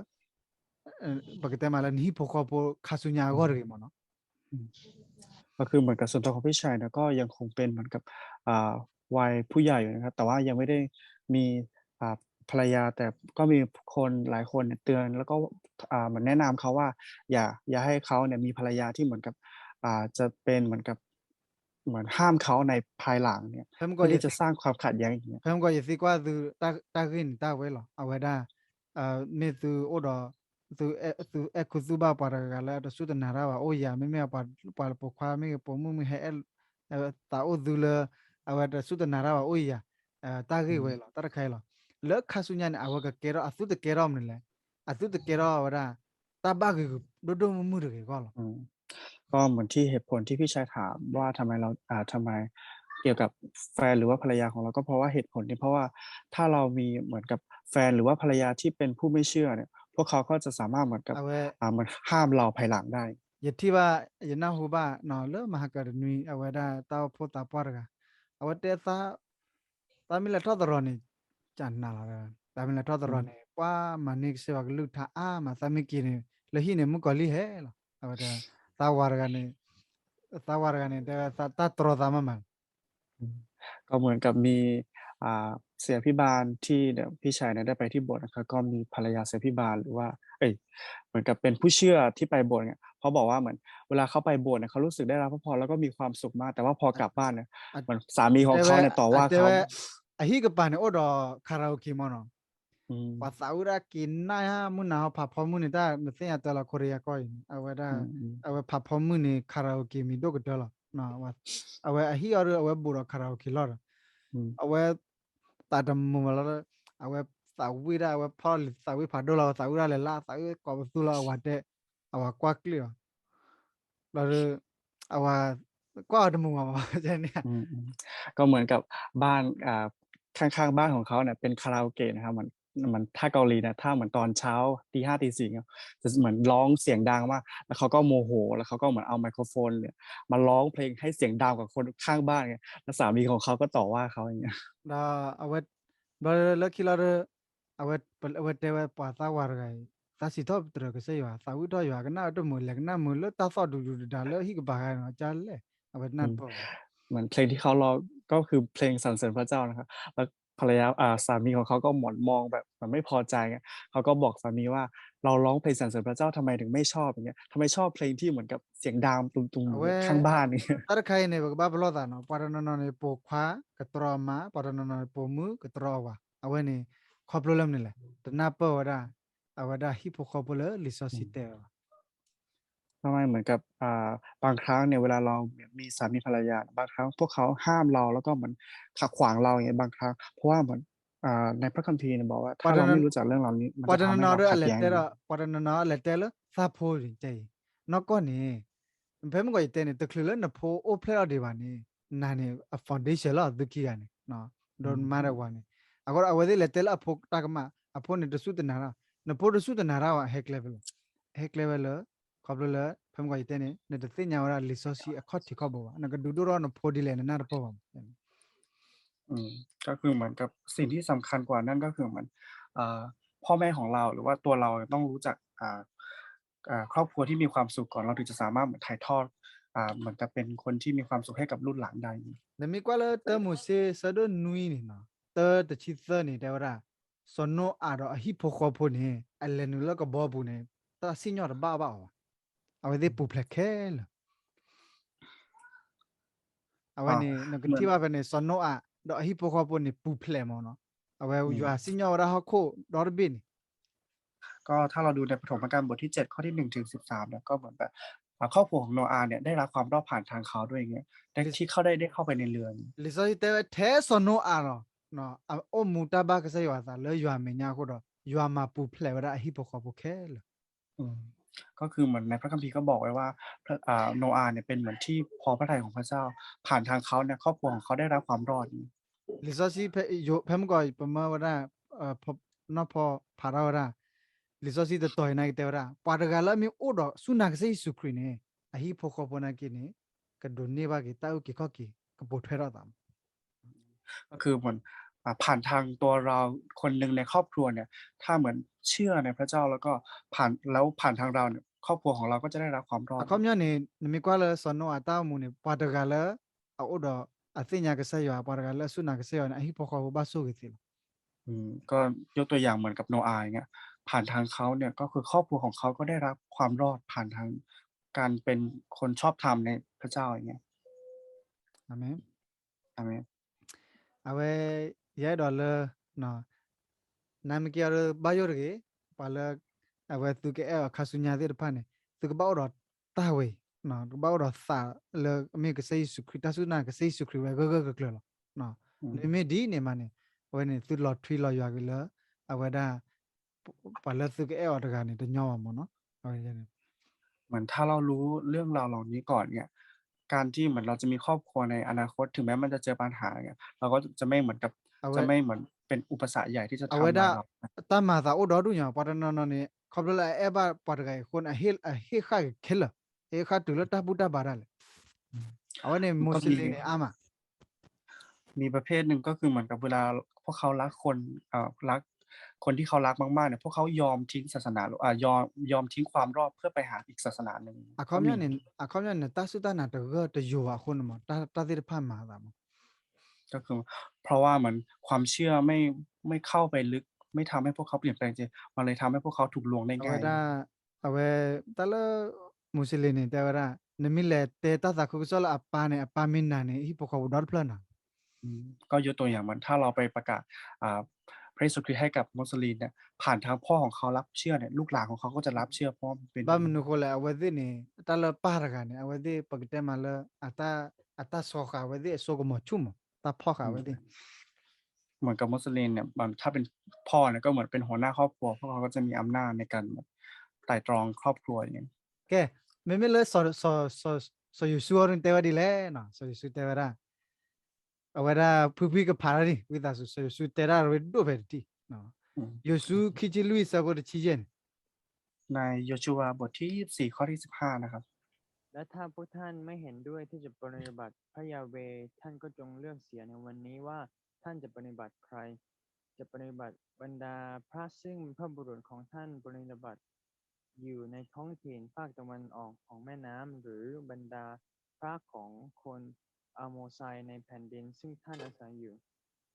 ပကတဲမးလၢနဟံၣ်ဖိဃီဖိခါဆူညါအဂီၢ်တဂ့ၤမ့ၢ်နီၤ ก็คือเหมือนกับส่วนตัวของพี่ชัยเนี่ยก็ยังคงเป็นเหมือนกับ อ่า วัยผู้ใหญ่อยู่นะครับ แต่ว่ายังไม่ได้มี อ่า ภรรยา แต่ก็มีคนหลายคนเนี่ยเตือน แล้วก็ อ่า เหมือนแนะนำเขาว่า อย่า อย่าให้เขาเนี่ยมีภรรยาที่เหมือนกับ อ่า จะเป็นเหมือนกับ เหมือนห้ามเขาในภายหลังเนี่ย เพื่อที่จะสร้างความขัดแย้งอย่างเงี้ย ဖဲမုၢ်ကီၢ်ယသံကွၢ်သု တၢ်ဂ့ၢ်န့ၣ်တၢ်ဝဲလီၤ အဝဲဒၣ် မ့ၢ်သုအိၣ်ဒီး သုအဲၣ် သုအဲၣ်ခူသူၣ်ဘၣ်ပှၤတဂၤလၢတစူၢ်တနာ်တၢ်ဘၣ်အိၣ်ယၤ မ့မ့ၢ်ပှၤ ပှၤပိာ်ခွါမ့ၢ်ဂ့ၤ ပိာ်မုၣ်မ့ၢ်ဂ့ၤ ဟဲအဲၣ် သးအိၣ်သုလၢ အဝဲတစူၢ်တနာ်တၢ်ဘၣ်အိၣ်ယၤ တၢ်ဂ့ၢ်ဝဲလီၤ တၢ်တခါအံၤလီၤ လၢခါဆူညါန့ၣ် အဝဲကကဲထီၣ် အသုတကဲထီၣ်မနုၤလဲၣ် အသုတကဲထီၣ်ဝဲဒၣ် တၢ်ဘၣ်ဂ့ၤဒိၣ်ဒိၣ်မုၢ်မုၢ်တဂ့ၤအဂီၢ်လီၤ ก็เหมือนที่เหตุผลที่พี่ชายถามว่าทำไมเรา อ่า ทำไมเกี่ยวกับแฟนหรือว่าภรรยาของเรา ก็เพราะว่าเหตุผลนี้ เพราะว่าถ้าเรามีเหมือนกับแฟนหรือว่าภรรยาที่เป็นผู้ไม่เชื่อเนี่ย พวกเขาก็จะสามารถเหมือนกับ အဝဲ อ่า เหมือนห้ามเราภายหลังได้ ယထံၣ်ဘၣ် ယနၢ်ဟူဘၣ်နီၤ လၢမဟါကတနွံ အဝဲဒၣ်တၢ်အိၣ်ဖှိၣ်သးပှၢ်တဂၤ အဝဲတဲသး သးမ့ၢ်လဲၤထီၣ်သရီန့ၣ် ကနၤလီၤ သးမ့ၢ်လဲၤထီၣ်သရီန့ၣ် ပှၤမၤန့ၢ်ကစၢ်ယွၤကလုၢ်ကထါအါမး သးမ့ၢ်က့ၤန့ၣ် လၢဟံၣ်န့ၣ် မုၣ်ကီၤလံၢ်ဟဲလီၤ အဝဲတဲ သးဝၤတဂၤန့ၣ် သးဝၤတဂၤန့ၣ် တဲဝဲ တၢ်တြီသးမးမး ก็เหมือนกับมี อ่า เสียพี่บานที่เดี๋ยวพี่ชัยเนี่ยได้ไปที่โบสถ์นะครับ ก็มีภรรยาเสียพี่บานหรือว่า เอ้ย เหมือนกับเป็นผู้เชื่อที่ไปโบสถ์เนี่ยเขาบอกว่าเหมือนเวลาเขาไปโบสถ์เนี่ยเขารู้สึกได้รับพระพรแล้วก็มีความสุขมาก แต่ว่าพอกลับบ้านเนี่ยเหมือนสามีของเขาเนี่ยต่อว่าเขา တဲဝဲ အဟံၣ်ကပၤန့ၣ်အိၣ်ဒီး karaoke မ့ၢ်နီၤ, ပှၤသးဝံၣ်ဒၣ်က့ၤနၢ်ဧါ မုၢ်နၤဟီ ဖးဖီမုၢ်န့ၣ် တၢ်နသ့ၣ်ညါတၢ်လီၤ ခိရံယါကီၢ်အံၤန့ၣ် အဝဲဒၣ် အဝဲဖးဖီမုၢ်န့ၣ် karaoke မံၤဒိၣ်ကတၢၢ်လီၤ. အဝဲအဟံၣ်အီၤဒီး အဝဲဘူးဒီး karaoke လီၤဒီး အဝဲ သးတမုာ်ဘၣ်လီၤ, အဝဲသးဝံၣ်ဒၣ် အဝဲဖီၣ်လံာ်သးဝံၣ်ဖးဒိၣ်လီၤ, သးဝံၣ်ဒၣ်လဲၤလၢ သးဝံၣ်ကိးပသူလီၤ အဝၤတဲ, အဝၤကွၢ်ကျ့ၣ်အီၤ, ဒီး အဝၤ ကွၢ်အီၤတမုာ်ဘၣ်မးန့ၣ် ก็เหมือนกับบ้านอ่า ข้างๆบ้านของเขาเนี่ยเป็นคาราโอเกะนะครับเหมือนเหมือนถ้าเกาหลีนะถ้าเหมือนตอนเช้าตีห้าตีสี่เนี่ยจะเหมือนร้องเสียงดังมากแล้วเขาก็โมโหแล้วเขาก็เหมือนเอาไมโครโฟนเนี่ยมาร้องเพลงให้เสียงดังกว่าคนข้างบ้านไงแล้วสามีของเขาก็ต่อว่าเขาอย่างเงี้ย ဒီးအဝဲ ဘျီလၢခံလီၤဒီး အဝဲ အဝဲတဲဝဲပှၤသးဝၤတဂၤအံၤ သးစံးထီၣ်ပတြၢၤကစၢ်ယွၤ သးဝံၣ်ထီၣ်ယွၤ ကနၣ်တမုာ် လဲၤကနၣ်မုာ်လၢတၢ်သီၣ်ဒူဒူဒဒါလၢဟံၣ်ကပၤဂၤနီၤ ကလဲၣ် အဝဲနၢ်တပၢၢ်ဘၣ် เหมือนเพลงที่เขาร้องก็คือเพลงสรรเสริญพระเจ้านะครับ แล้วภรรยาอ่าสามีของเขาก็หมอนมองแบบเหมือนไม่พอใจไงเขาก็บอกสามีว่าเราร้องเพลงสรรเสริญพระเจ้าทำไมถึงไม่ชอบอย่างเงี้ยทำไมชอบเพลงที่เหมือนกับเสียงดังตุงๆเหมือนข้างบ้านอย่างเงี้ย တၢ်တခါအံၤန့ၣ် ပကဘၣ်ပလီၢ်သးနီၤ ပှၤတနီၤနီၤန့ၣ် ပိာ်ခွါကတြီအမါ ပှၤတနီၤနီၤန့ၣ် ပိာ်မုၣ်ကတြီအဝၤ အဝဲန့ၣ် ခီဖျိလၢမနုၤလဲၣ် တနၢ်ပၢၢ်ဝဲဒၣ် အဝဲဒၣ်ဟံၣ်ဖိဃီဖိလၢလံာ်စီဆှံတဲဝဲဘၣ် ทำไมเหมือนกับอ่าบางครั้งเนี่ยเวลาเรามีสามีภรรยาบางครั้งพวกเขาห้ามเราแล้วก็เหมือนขัดขวางเราอย่างเงี้ยบางครั้งเพราะว่าเหมือนอ่าในพระคัมภีร์เนี่ยบอกว่าถ้าเราไม่รู้จักเรื่องเหล่านี้มันจะทำให้เราขัดแย้งกัน ပှၤတနီၤနီၤဒီးအလဲၤတဲလၢ သးဖိန့ၣ် နီၢ်ကီၢ်န့ၣ် ဖဲမုၢ်ကီၢ်ယတဲန့ၣ် တချုးလၢနဖိအိၣ်ဖျဲၣ်ထီၣ်ဒံးဘၣ်န့ၣ် နၤန့ၣ် အ foundation လီၤ သုခံဂၤန့ၣ် ဒီးမါဒီးဝၤန့ၣ် အဃိဒီးအဝဲသ့ၣ်လဲၤတဲလၢအဖိတၢ်ကမၣ် အဖိန့ၣ်တစူၢ်တနာ်တၢ် နဖိတစူၢ်တနာ်တၢ်ဘၣ် ဟဲကျဲဖဲလဲၣ် ဟဲကျဲဝဲလၢ ခီဖျိလၢ ဖဲမုၢ်ကီၢ်ယတဲန့ၣ် နတသ့ၣ်ညါဝဲဒၣ်လံာ်စီဆှံအခီၣ်ထံးခီၣ်ဘိဘၣ် နကဒုးဒိၣ်ထီၣ်နဖိဒ်လဲၣ် နနၢ်တပၢၢ်ဘၣ်မး ก็คือเหมือนกับสิ่งที่สำคัญกว่านั่นก็คือเหมือนเอ่อพ่อแม่ของเราหรือว่าตัวเราต้องรู้จักอ่าอ่าครอบครัวที่มีความสุขก่อนเราถึงจะสามารถเหมือนถ่ายทอดอ่าเหมือนกับเป็นคนที่มีความสุขให้กับรุ่นหลานได้ နမ့ၢ်ကွၢ်လၢတၢမိၤၡ့ဆၢဒိၣ်နွံန့ၣ်နီၤ တၢတဆံသၢန့ၣ် တဲဝဲဒၣ် စီၤနိအၤဒီးအဟံၣ်ဖိဃီဖိန့ၣ် အလဲၤနုာ်လၢကဘီပူၤန့ၣ် တၢ်စံၣ်ညီၣ်တဘၣ်ဘၣ်အီၤဘၣ်. အဝဲသ့ၣ်ပူၤဖျဲးခဲလၢာ် အဝဲန့ၣ် နကထံၣ်ဘၣ်ဖဲန့ၣ် စီၤနိအၤ ဒီးအဟံၣ်ဖိဃီဖိန့ၣ် ပူၤဖျဲးမးနီၤ. အဝဲယွၤစံၣ်ညီၣ်ဝဲဒၣ်ဟီၣ်ခိၣ်ဒီတဘ့ၣ်န့ၣ် ก็ถ้าเราดูในปฐมกาลบทที่เจ็ดข้อที่หนึ่งถึงสิบสามเนี่ยก็เหมือนแบบอ่าครอบครัวของโนอาห์เนี่ยได้รับความรอดผ่านทางเขาด้วยอย่างเงี้ยได้ที่เขาได้ได้เข้าไปในเรือน လံာ်စီဆှံတဲဝဲထဲစီၤနိအၤလီၤ အိၣ်မူတၢ်ဘၣ်ကစၢ်ယွၤအသးလၢယွၤမဲာ်ညါအဃိဒီး ယွၤမၤပူၤဖျဲးဝဲဒၣ်အဟံၣ်ဖိဃီဖိခဲလၢာ် ก็คือเหมือนในพระคัมภีร์ก็บอกไว้ว่าพระอ่าโนอาห์เนี่ยเป็นเหมือนที่พอพระทัยของพระเจ้า ผ่านทางเขาเนี่ยครอบครัวของเขาได้รับความรอด လံာ်စီဆှံဖဲ ဖဲမုၢ်ကီၢ်ပမၢဝဲဒၣ် နီၢ်ဖီဖးထီၣ်ဝဲဒၣ် လံာ်စီဆှံတတီၤအံၤနာ်က့တဲဝဲဒၣ် ပှၤတဂၤလၢအမ့ၢ်အိၣ်ဒီးစူၢ်နာ်ကစၢ်ယ့ၣ်ၡူးခရံာ်န့ၣ် အဟံၣ်ဖိဃီဖိနာ်က့န့ၣ် ကဒိးန့ၢ်ဘၣ်က့ၤတၢ်အုၣ်က့ၤခီၣ်က့ၤ ကပိာ်ထွဲထီၣ်သးမး ก็คือเหมือนอ่าผ่านทางตัวเราคนหนึ่งในครอบครัวเนี่ยถ้าเหมือนเชื่อในพระเจ้าแล้วก็ผ่านแล้วผ่านทางเราเนี่ยครอบครัวของเราก็จะได้รับความรอด အခီပညီန့ၣ် နမ့ၢ်ကွၢ်လၢစီၤနိအၤတၢ်အိၣ်မူန့ၣ် ပှၤတဂၤလၢ အအိၣ်ဒီးအသ့ၣ်ညါကစၢ်ယွၤ ပှၤတဂၤလၢအစူၢ်နာ်ကစၢ်ယွၤန့ၣ် အဟံၣ်ဖိဃီဖိဘၣ်ဆိၣ်ဂ့ၤသ့လီၤ อืมก็ยกตัวอย่างเหมือนกับโนอาห์อย่างเงี้ยผ่านทางเขาเนี่ยก็คือครอบครัวของเขาก็ได้รับความรอดผ่านทางการเป็นคนชอบธรรมในพระเจ้าอย่างเงี้ย อาเมน อาเมน အဝဲ ယအဲၣ်ဒိးလၢ နမ့ၢ်က့ၤအီၤဒီးဘၣ်ယိၣ်တဂ့ၤ, ပှၤလၢ အဝဲသုကအဲၣ်အီၤခါဆူညါသ့ၣ်တဖၣ်န့ၣ် သုကဘၣ်အိၣ်ဒီးတၢ်ဝဲအံၤ, ကဘၣ်အိၣ်ဒီးသးလၢအမ့ၢ်ကစၢ်ယ့ၣ်ၡူးခရံာ် တၢ်စူၢ်နာ်ကစၢ်ယ့ၣ်ၡူးခရံာ်ဝဲဂၢၢ်ဂၢၢ်ကျၢၤကျၢၤလီၤ. မ့မ့ၢ်ဒ်န့ၣ်မးန့ၣ် အဝဲန့ၣ်သုလီၤထွံလီၤယွၤက့ၤလၢ အဝဲဒၣ် ပှၤလၢသုကအဲၣ်အီၤတဂၤန့ၣ် တညီဘၣ်မ့ၢ်နီၤ. အဝဲန့ၣ် เหมือนถ้าเรารู้เรื่องราวเหล่านี้ก่อนเนี่ย การที่เหมือนเราจะมีครอบครัวในอนาคต ถึงแม้มันจะเจอปัญหาเนี่ย เราก็จะไม่เหมือนกับ จะไม่เหมือนเป็นอุปสรรคใหญ่ที่จะทำร้ายเรา အဝဲဒၣ် တၢ်မၤသးအိၣ်ဒီဒူၣ်ညါ ပှၤတနီၤနီၤန့ၣ် ခီဖျိလၢအအဲၣ်ဘၣ်ပှၤတဂၤအံၤအဃိန့ၣ် အဟ့ၣ်ဃာ်က့ၤခဲလၢာ်, အဟ့ၣ်ဃာ်တုၤလၢတၢ်ဘူၣ်တၢ်ဘါဒၣ်လဲာ်. အဝဲန့ၣ် Muslim န့ၣ်အါမး มีประเภทหนึ่งก็คือเหมือนกับเวลาพวกเขารักคน เอ่อ รักคนที่เขารักมากๆเนี่ย พวกเขายอมทิ้งศาสนา หรือ อ่า ยอม ยอมทิ้งความรอดเพื่อไปหาอีกศาสนาหนึ่ง အခီပညီန့ၣ် အခီပညီန့ၣ် တၢ်စူၢ်တၢ်နာ်တဂၢၢ်တယိာ်ဘၣ်အဃိန့ၣ်မး တၢ် တၢ်သ့ၣ်တဖၣ်မၤအသးမး ก็คือเพราะว่าเหมือนความเชื่อไม่ ไม่เข้าไปลึก ไม่ทำให้พวกเขาเปลี่ยนแปลงจริง มันเลยทำให้พวกเขาถูกลวงได้ง่าย အဝဲဒၣ် အဝဲ တၢ်လၢ Muslim န့ၣ် တဲဝဲဒၣ် နမ့ၢ်လဲၤတဲတၢ်သးခုကစီၣ်လၢအပၢ်န့ၣ် အပၢ်မ့ၢ်နာ်န့ၣ် ဟံၣ်ဖိဃီဖိဒီတဖျၢၣ်နၤ อืม ก็ยกตัวอย่างเหมือนถ้าเราไปประกาศ อ่า พระเยซูคริสต์ให้กับมุสลิมเนี่ย ผ่านทางพ่อของเขารับเชื่อเนี่ย ลูกหลานของเขาก็จะรับเชื่อ เพราะว่ามันเป็น ဘၣ်မနုၤအဃိလဲၣ် အဝဲသ့ၣ်န့ၣ် တၢ်လၢပၢ်တဂၤန့ၣ် အဝဲသ့ၣ်ပကတဲမးလၢ အတၢ် အတၢ်ဆီဃာ်အဝဲသ့ၣ်အစိကမီၤဆူၣ်မး တၢ်ဖီၣ်ဃာ်အဝဲသ့ၣ် เหมือนกับมุสลิมเนี่ย มัน ถ้าเป็นพ่อเนี่ย ก็เหมือนเป็นหัวหน้าครอบครัว พวกเขาก็จะมีอำนาจในการแบบไตร่ตรองครอบครัวอย่างเงี้ย ကဲ မ့မ့ၢ်လၢ စီၤယိၤၡူအံၤန့ၣ် တဲဝဲဒ်လဲၣ်နီၤ စီၤယိၤၡူတဲဝဲဒၣ် အဝဲဒၣ်ဖုဖုကဖးတၢ်ဒ် ဝံသးစူၤ စီၤယိၤၡူတဲဒၣ်ရ့ဒိၣ်ဖဲတထံၣ် ယိၤၡူခံဆံလွံၢ်ဆၢဖိတဆံယဲၢ်န့ၣ် ในโยชูวาบทที่ยี่สิบสี่ ข้อที่สิบห้า นะครับ และถ้าพวกท่านไม่เห็นด้วยที่จะปรนนิบัติพระยาห์เวห์ ท่านก็จงเลือกเสียในวันนี้ว่าท่านจะปรนนิบัติใคร จะปรนนิบัติบรรดาพระซึ่งบรรพบุรุษของท่านปรนนิบัติอยู่ในท้องถิ่นภาคตะวันออกของแม่น้ำ หรือบรรดาพระของคนอาโมไซในแผ่นดินซึ่งท่านอาศัยอยู่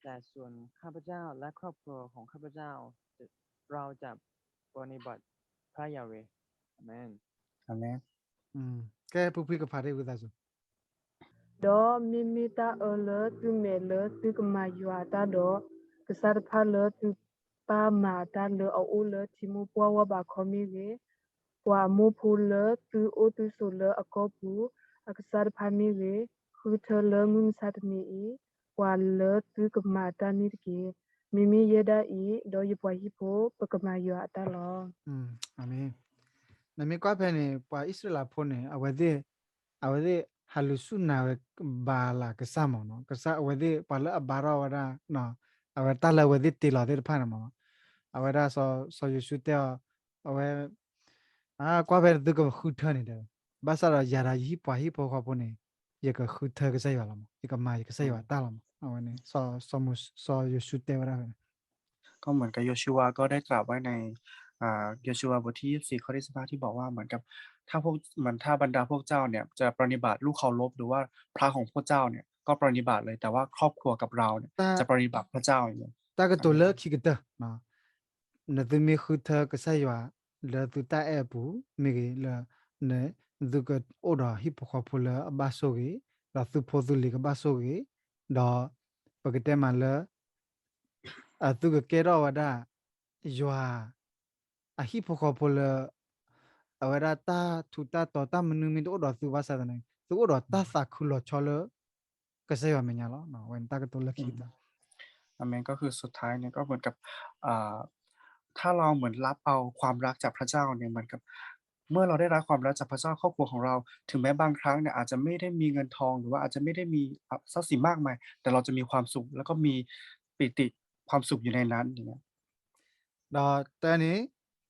แต่ส่วนข้าพเจ้าและครอบครัวของข้าพเจ้า จะ เราจะปรนนิบัติพระยาห์เวห์ อาเมน อาเมน ကဲ ဖုဖုကဖးတၢ်ဝံသးစူၤ ဒီးမ့မ့ၢ်တၢ်အၢလၢသုမဲာ်လၢသုကမၤယွၤအတၢ်ဒီး, ကစၢ်တဖၣ်လၢသုပၢ်မၤအတၢ်လၢအအိၣ်လၢထံမိၢ်ပှၢ်ဝၢ်ဘးခီမ့ၢ်ဂ့ၤ, ပှၤအမိၢ်ဖိလၢသုအိၣ်သုဆိးလၢအကီၢ်ပူၤ အကစၢ်တဖၣ်မ့ၢ်ဂ့ၤ, ဃုထၢလၢမုၢ်မဆါတနံၤအံၤ, ပှၤလၢသုကမၤတၢ်န့ၣ်တက့ၢ်. မ့မ့ၢ်ယဲဒၣ်အံၤ, ဒီးယပှၤဟံၣ်ဖိ ပကမၤယွၤအတၢ်လီၤ. အၤမ့ၣ်. နမ့ၢ်ကွၢ်ဖဲန့ၣ် ပှၤအံၣ်စရ့လးဖိန့ၣ် အဝဲသ့ၣ် အဝဲသ့ၣ်ဟးလူၤစူၢ်နာ်ဝဲဘၤအၤလးကစၢ်မ့ၢ်နီၤ, ကစၢ်အဝဲသ့ၣ် ပှၤလၢအဘါထီၣ်ဝဲဒၣ် အဝဲတၢ်လၢအဝဲသ့ၣ်တ့လီၤသ့ၣ်တဖၣ်န့ၣ်မ့ၢ်နီၤ, အဝဲဒၣ်စီၤယိၤၡူတဲအီၤ, အဝဲ ကွၢ်ဖဲသုကဃုထၢန့ၣ်တဲဝဲ, ဘၣ်ဆၣ်ဒီးယၤဒီးယဟံၣ်ပှၤဟံၣ်ဖိဃီဖိန့ၣ် ယကဃုထၢကစၢ်ယွၤလီၤမး, ယကမၤယကစၢ်ယွၤတၢ်လီၤမး, အဝဲန့ၣ် စီၤယိၤၡူတဲဝဲဒၣ်ဖဲန့ၣ် ก็เหมือนกับโยชูวาก็ได้กล่าวไว้ใน อ่า โยชูวาบทที่ยี่สิบสี่ ข้อที่สิบห้า ที่บอกว่าเหมือนกับ ถ้าพวก เหมือนถ้าบรรดาพวกเจ้าเนี่ยจะปรนนิบัติรูปเคารพหรือว่าพระของพวกเจ้าเนี่ยก็ปรนนิบัติเลย แต่ว่าครอบครัวกับเราเนี่ยจะปรนนิบัติพระเจ้าอย่างเดียว တၢ်ကတိၤလၢခံကတၢၢ် နသုမ့ၢ်ဃုထၢကစၢ်ယွၤ လၢသုတၢ်အဲၣ်အပူၤမ့ၢ်ဂ့ၤ, လၢ သုကအိၣ်ဒီးဟံၣ်ဖိဃီဖိလၢအဘၣ်ဆိၣ်ဂ့ၤ, ဒီးသုဖိသုလံၤကဘၣ်ဆိၣ်ဂ့ၤ, ဒီးပကတဲမးလၢ အသုကကဲထီၣ်ဝဲဒၣ် ယွၤ အဟံၣ်ဖိဃီဖိလၢ အဝဲဒၣ်တၢ်ထူးတၢ်တီၤတၢ်မနုၤမ့ၢ်တအိၣ်ဒီးသုဘၣ်ဆၣ်သနာ်က့ သုအိၣ်ဒီးတၢ်သးခုလီၤဆီလၢ ကစၢ်ယွၤမဲာ်ညါလီၤ. အဝဲန့ၣ်တၢ်ကတိၤလၢခံကတၢၢ် အၤမ့ၣ် ก็คือสุดท้ายเนี่ยก็เหมือนกับ อ่า ถ้าเราเหมือนรับเอาความรักจากพระเจ้าเนี่ยเหมือนกับ เมื่อเราได้รับความรักจากพระเจ้า ครอบครัวของเรา ถึงแม้บางครั้งเนี่ยอาจจะไม่ได้มีเงินทอง หรือว่าอาจจะไม่ได้มีทรัพย์สินมากมาย แต่เราจะมีความสุข แล้วก็มีปีติความสุขอยู่ในนั้นอย่างเงี้ย ဒီးတဲန့ၣ်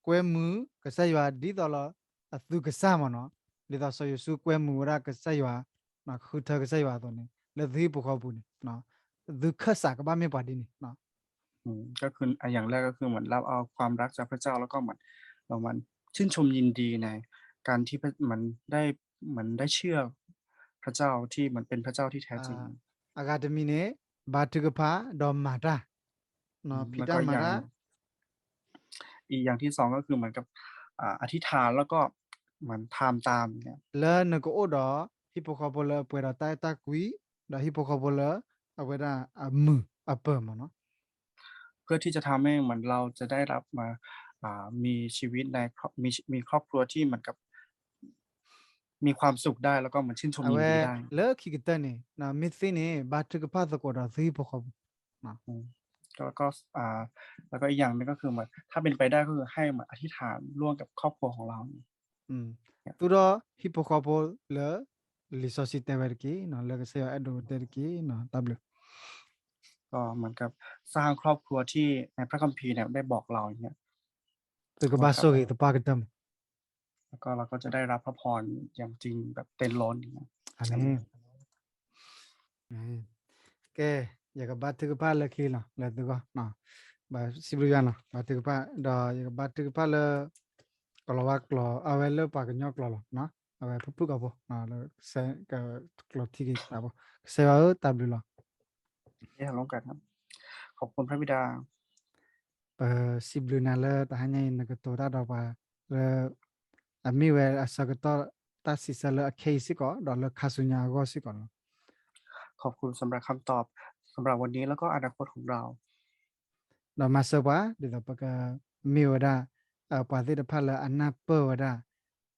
ကွဲမုာ်ကစၢ်ယွၤဒ်သိးလၢအသုကစၢ်မ့ၢ်နီၤ, ဒ်သိးစီၤယိၤၡူကွဲမုာ်ဝဲဒၣ်ကစၢ်ယွၤ, ဃုထၢကစၢ်ယွၤအသိးန့ၣ် လၢသုဟံၣ်ဖိဃီဖိပူၤန့ၣ် သုခၢၣ်စးကဘၣ်မ့ၢ်ပှၤဒ်န့ၣ် ก็คืออย่างแรกก็คือเหมือนรับเอาความรักจากพระเจ้า แล้วก็เหมือนเรามันชื่นชมยินดีในการที่มันได้เหมือนได้เชื่อพระเจ้าที่มันเป็นพระเจ้าที่แท้จริง အဂၤတမံၤန့ၣ် ဘါထုကဖၣ်ဒီးမၤတၢ် ဖံးတၢ်မၤတၢ် อีกอย่างที่สองก็คือเหมือนกับ อ่า อธิษฐานแล้วก็เหมือนทำตามเนี่ย လၢနကအိၣ်ဒီးဟံၣ်ဖိဃီဖိလၢအပှဲၤဒီးတၢ်အဲၣ်တၢ်ကွံ, ဒီးဟံၣ်ဖိဃီဖိလၢအဝဲဒၣ်အမုာ်အပၢၢ်မ့ၢ်နီၤ เพื่อที่จะทำให้เหมือนเราจะได้รับมา อ่า มีชีวิตในครอบ มี มีครอบครัวที่เหมือนกับ มีความสุขได้ แล้วก็เหมือนชื่นชมยินดีได้ လၢခံကတၢၢ်န့ၣ် မ့ၢ်သ့န့ၣ် ဘါထုကဖၣ်သကိးဒီးသုဟံၣ်ဖိဃီဖိ แล้วก็ อ่า แล้วก็อีกอย่างหนึ่งก็คือเหมือนถ้าเป็นไปได้ก็คือให้เหมือนอธิษฐานร่วมกับครอบครัวของเรา သူၣ်ထီၣ်ဟံၣ်ဖိဃီဖိလၢ လံာ်စီဆှံတဲဝဲတက့ၢ်, လၢကစၢ်ယွၤအဲၣ်ဒိးတဲတက့ၢ်, တၢ်ဘျုး ก็เหมือนกับสร้างครอบครัวที่ในพระคัมภีร์เนี่ยได้บอกเราอย่างเงี้ย သုကဘၣ်ဆိၣ်ဂ့ၤသပှၢ်ကတၢၢ်မး แล้วก็เราก็จะได้รับพระพรอย่างจริงแบบเต็มล้นอย่างเงี้ย အၤမ့ၣ် ကဲ ယကဘါထုကဖၣ်လၢခံလီၤ လၢသုဂီၢ် ဘၣ်စံးဘျုးယွၤနီၤ ဘါထုကဖၣ် ဒီးယကဘါထုကဖၣ်လၢ ကလီၤဝါကျိာ် အဝဲလၢပှၤကညီကျိာ်လီၤ အဝဲဖုၣ်ဖုၣ်ကီၢ်ဖိ လၢ ကစဲး ကကျိာ်ထံက့ၤသးဖိ ကစၢ်ယွၤဧၢ တၢ်ဘျုးလီၤ ขอบคุณพระบิดา ပစံးဘျုးနၤလၢတဟါညါအံၤ နကတိၤတၢ်ဒီးပှၤလၢ အမ့ၢ်ဝဲအဆၢကတီၢ်တၢ်စံးဆၢလၢအခဲအံၤစ့ၢ်ကီး ဒီးလၢခါဆူညါအဂီၢ်စ့ၢ်ကီးလီၤ ขอบคุณสำหรับคำตอบ สำหรับวันนี้แล้วก็อนาคตของเรา ဒီးမၤစၢၤပှၤ ဒ်သိးပကမ့ၢ်ဝဲဒၣ် ပှၤသ့ၣ်တဖၣ်လၢအနၢ်ပၢၢ်ဝဲဒၣ်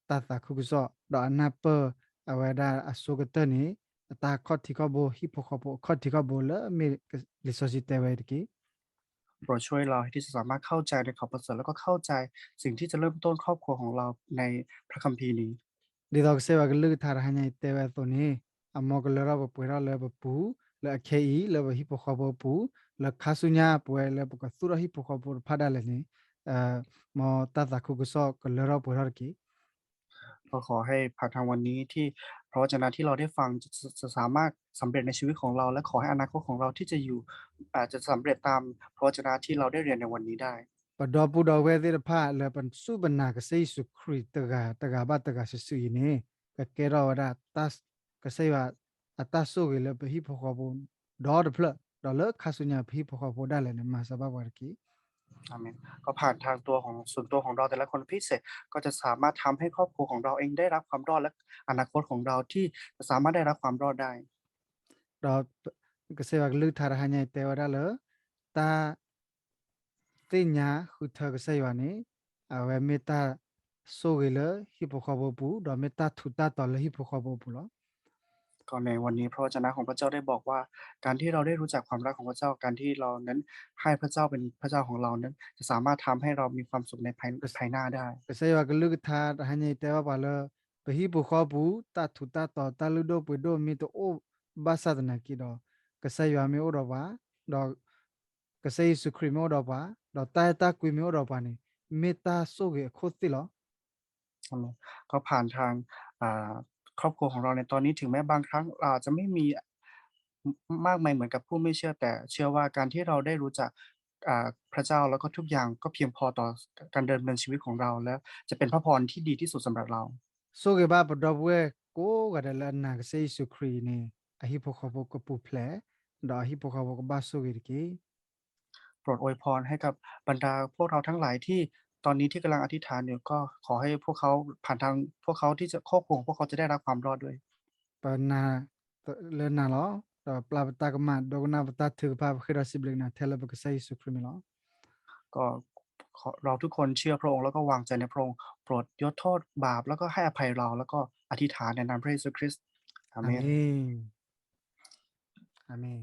တၢ်သးခုကစီၣ် ဒီးအနၢ်ပၢၢ်အဝဲဒၣ်အဆိကတၢၢ်န့ၣ် အတၢ်ခီၣ်ထံးခီၣ်ဘိ ဟံၣ်ဖိဃီဖိအခီၣ်ထံးခီၣ်ဘိလၢမ့ၢ်လံာ်စီဆှံတဲဝဲတက့ၢ်. โปรดช่วยเราให้ที่จะสามารถเข้าใจในข่าวประเสริฐแล้วก็เข้าใจสิ่งที่จะเริ่มต้นครอบครัวของเราในพระคัมภีร์นี้ ဒ်သိးကစၢ်ယွၤကလုၢ်ကထါတဟါညါအံၤတဲဝဲအသိးန့ၣ် အမ်ကလၢထီၣ်ပှဲၤထီၣ်လၢပပူၤ လၢအခဲအံၤ လၢပဟံၣ်ဖိဃီဖိအပူၤ လၢခါဆူညါပဝဲလၢပကသူၣ်ထီၣ်ဟံၣ်ဖိဃီဖိတဖၣ်ဒၣ်လဲာ်န့ၣ် မ်တၢ်သးခုကစီၣ်ကလၢထီၣ်ပှဲၤထီၣ်တက့ၢ်. ก็ขอให้ผ่านทางวันนี้ที่พระวจนะที่เราได้ฟังจะจะสามารถสำเร็จในชีวิตของเรา และขอให้อนาคตของเราที่จะอยู่อาจจะสำเร็จตามพระวจนะที่เราได้เรียนในวันนี้ได้ ပဒီပုၢ်ဒီဝဲၢ်သ့ၣ်တဖၣ်လၢပစူၢ်ပနာ်ကစၢ်ယ့ၣ်ၡူးခရံာ်တဂၤတဂၤဘၣ်တဂၤစုာ်စုာ်အံၤန့ၣ် ကကဲထီၣ်ဝဲဒၣ် ကစၢ်ယွၤအတၢ်ဆိၣ်ဂ့ၤလၢပဟံၣ်ဖိဃီဖိ ဒီတဖျၢၣ် ဒီးလၢခါဆူညါပဟံၣ်ဖိဃီဖိဒၣ်လဲာ်န့ၣ် မၤစၢၤဘၣ်ပှၤတက့ၢ်. ก็ผ่านทางตัวของส่วนตัวของเราแต่ละคนพิเศษก็จะสามารถทำให้ครอบครัวของเราเองได้รับความรอดและอนาคตของเราที่จะสามารถได้รับความรอดได้ ဒီးကစၢ်ယွၤကလုၢ်ကထါတဟါညါအံၤတဲဝဲဒၣ်လၢ တၢ် သ့ၣ်ညါဃုထၢကစၢ်ယွၤန့ၣ် အဝဲမ့ၢ်တၢ်ဆိၣ်ဂ့ၤလၢဟံၣ်ဖိဃီဖိအပူၤ ဒီးမ့ၢ်တၢ်ထူးတၢ်တီၤလၢဟံၣ်ဖိဃီဖိအပူၤလီၤ. ก็ในวันนี้พระวจนะของพระเจ้าได้บอกว่า การที่เราได้รู้จักความรักของพระเจ้า การที่เรานั้นให้พระเจ้าเป็นพระเจ้าของเรานั้น จะสามารถทำให้เรามีความสุขในภายภายหน้าได้ ကစၢ်ယွၤကလုၢ်ကထါတဟါညါအံၤတဲဘၣ်ပှၤလၢ ပဟံၣ်ဖိဃီဖိအပူၤ တၢ်ထူးတၢ်တီၤ တၢ်လုၢ်ဒိၣ်ပှ့ၤဒိၣ်မ့ၢ်တအိၣ်ဘၣ်ဆၣ်သနာ်က့ဒီး ကစၢ်ယွၤမ့ၢ်အိၣ်ဒီးပှၤ ဒီး ကစၢ်ယ့ၣ်ၡူးခရံာ်မ့ၢ်အိၣ်ဒီးပှၤ ဒီးတၢ်အဲၣ်တၢ်ကွံမ့ၢ်အိၣ်ဒီးပှၤန့ၣ် မ့ၢ်တၢ်ဆိၣ်ဂ့ၤအခိၣ်သ့ၣ်လီၤ. ก็ผ่านทางอ่าครอบครัวของเราในตอนนี้ถึงแม้บางครั้งเราอาจจะไม่มีมากมายเหมือนกับผู้ไม่เชื่อแต่เชื่อว่าการที่เราได้รู้จักอ่าพระเจ้าแล้วก็ทุกอย่างก็เพียงพอต่อการดำเนินชีวิตของเราแล้วจะเป็นพระพรที่ดีที่สุดสำหรับเรา ဆိၣ်ဂ့ၤဘၣ်ပဒီပုၢ်ဝဲၢ်ကိးဂၤဒဲးလၢအနာ်ကစၢ်ယ့ၣ်ၡူးခရံာ်အံၤန့ၣ် အဟံၣ်ဖိဃီဖိကပူၤဖျဲး ဒီးအဟံၣ်ဖိဃီဖိကဘၣ်ဆိၣ်ဂ့ၤတက့ၢ်. โปรดอวยพรให้กับบรรดาพวกเราทั้งหลายที่ตอนนี้ที่กำลังอธิษฐานอยู่ก็ขอให้พวกเขาผ่านทางพวกเขาที่จะครอบครัวของพวกเขาจะได้รับความรอดด้วย ပနာ်လၢနၤလီၤ ဒီးပျၢ်ပတၢ်ကမၣ် ဒိကနၣ်ပတၢ်ထုကဖၣ် ပဃ့ဒီးစံးဘျုးကနၤထဲလၢပကစၢ်ယ့ၣ်ၡူးခရံာ်မံၤလီၤ. ก็ขอเราทุกคนเชื่อพระองค์แล้วก็วางใจในพระองค์โปรดยกโทษบาปแล้วก็ให้อภัยเราแล้วก็อธิษฐานในนามพระเยซูคริสต์อาเมน อาเมน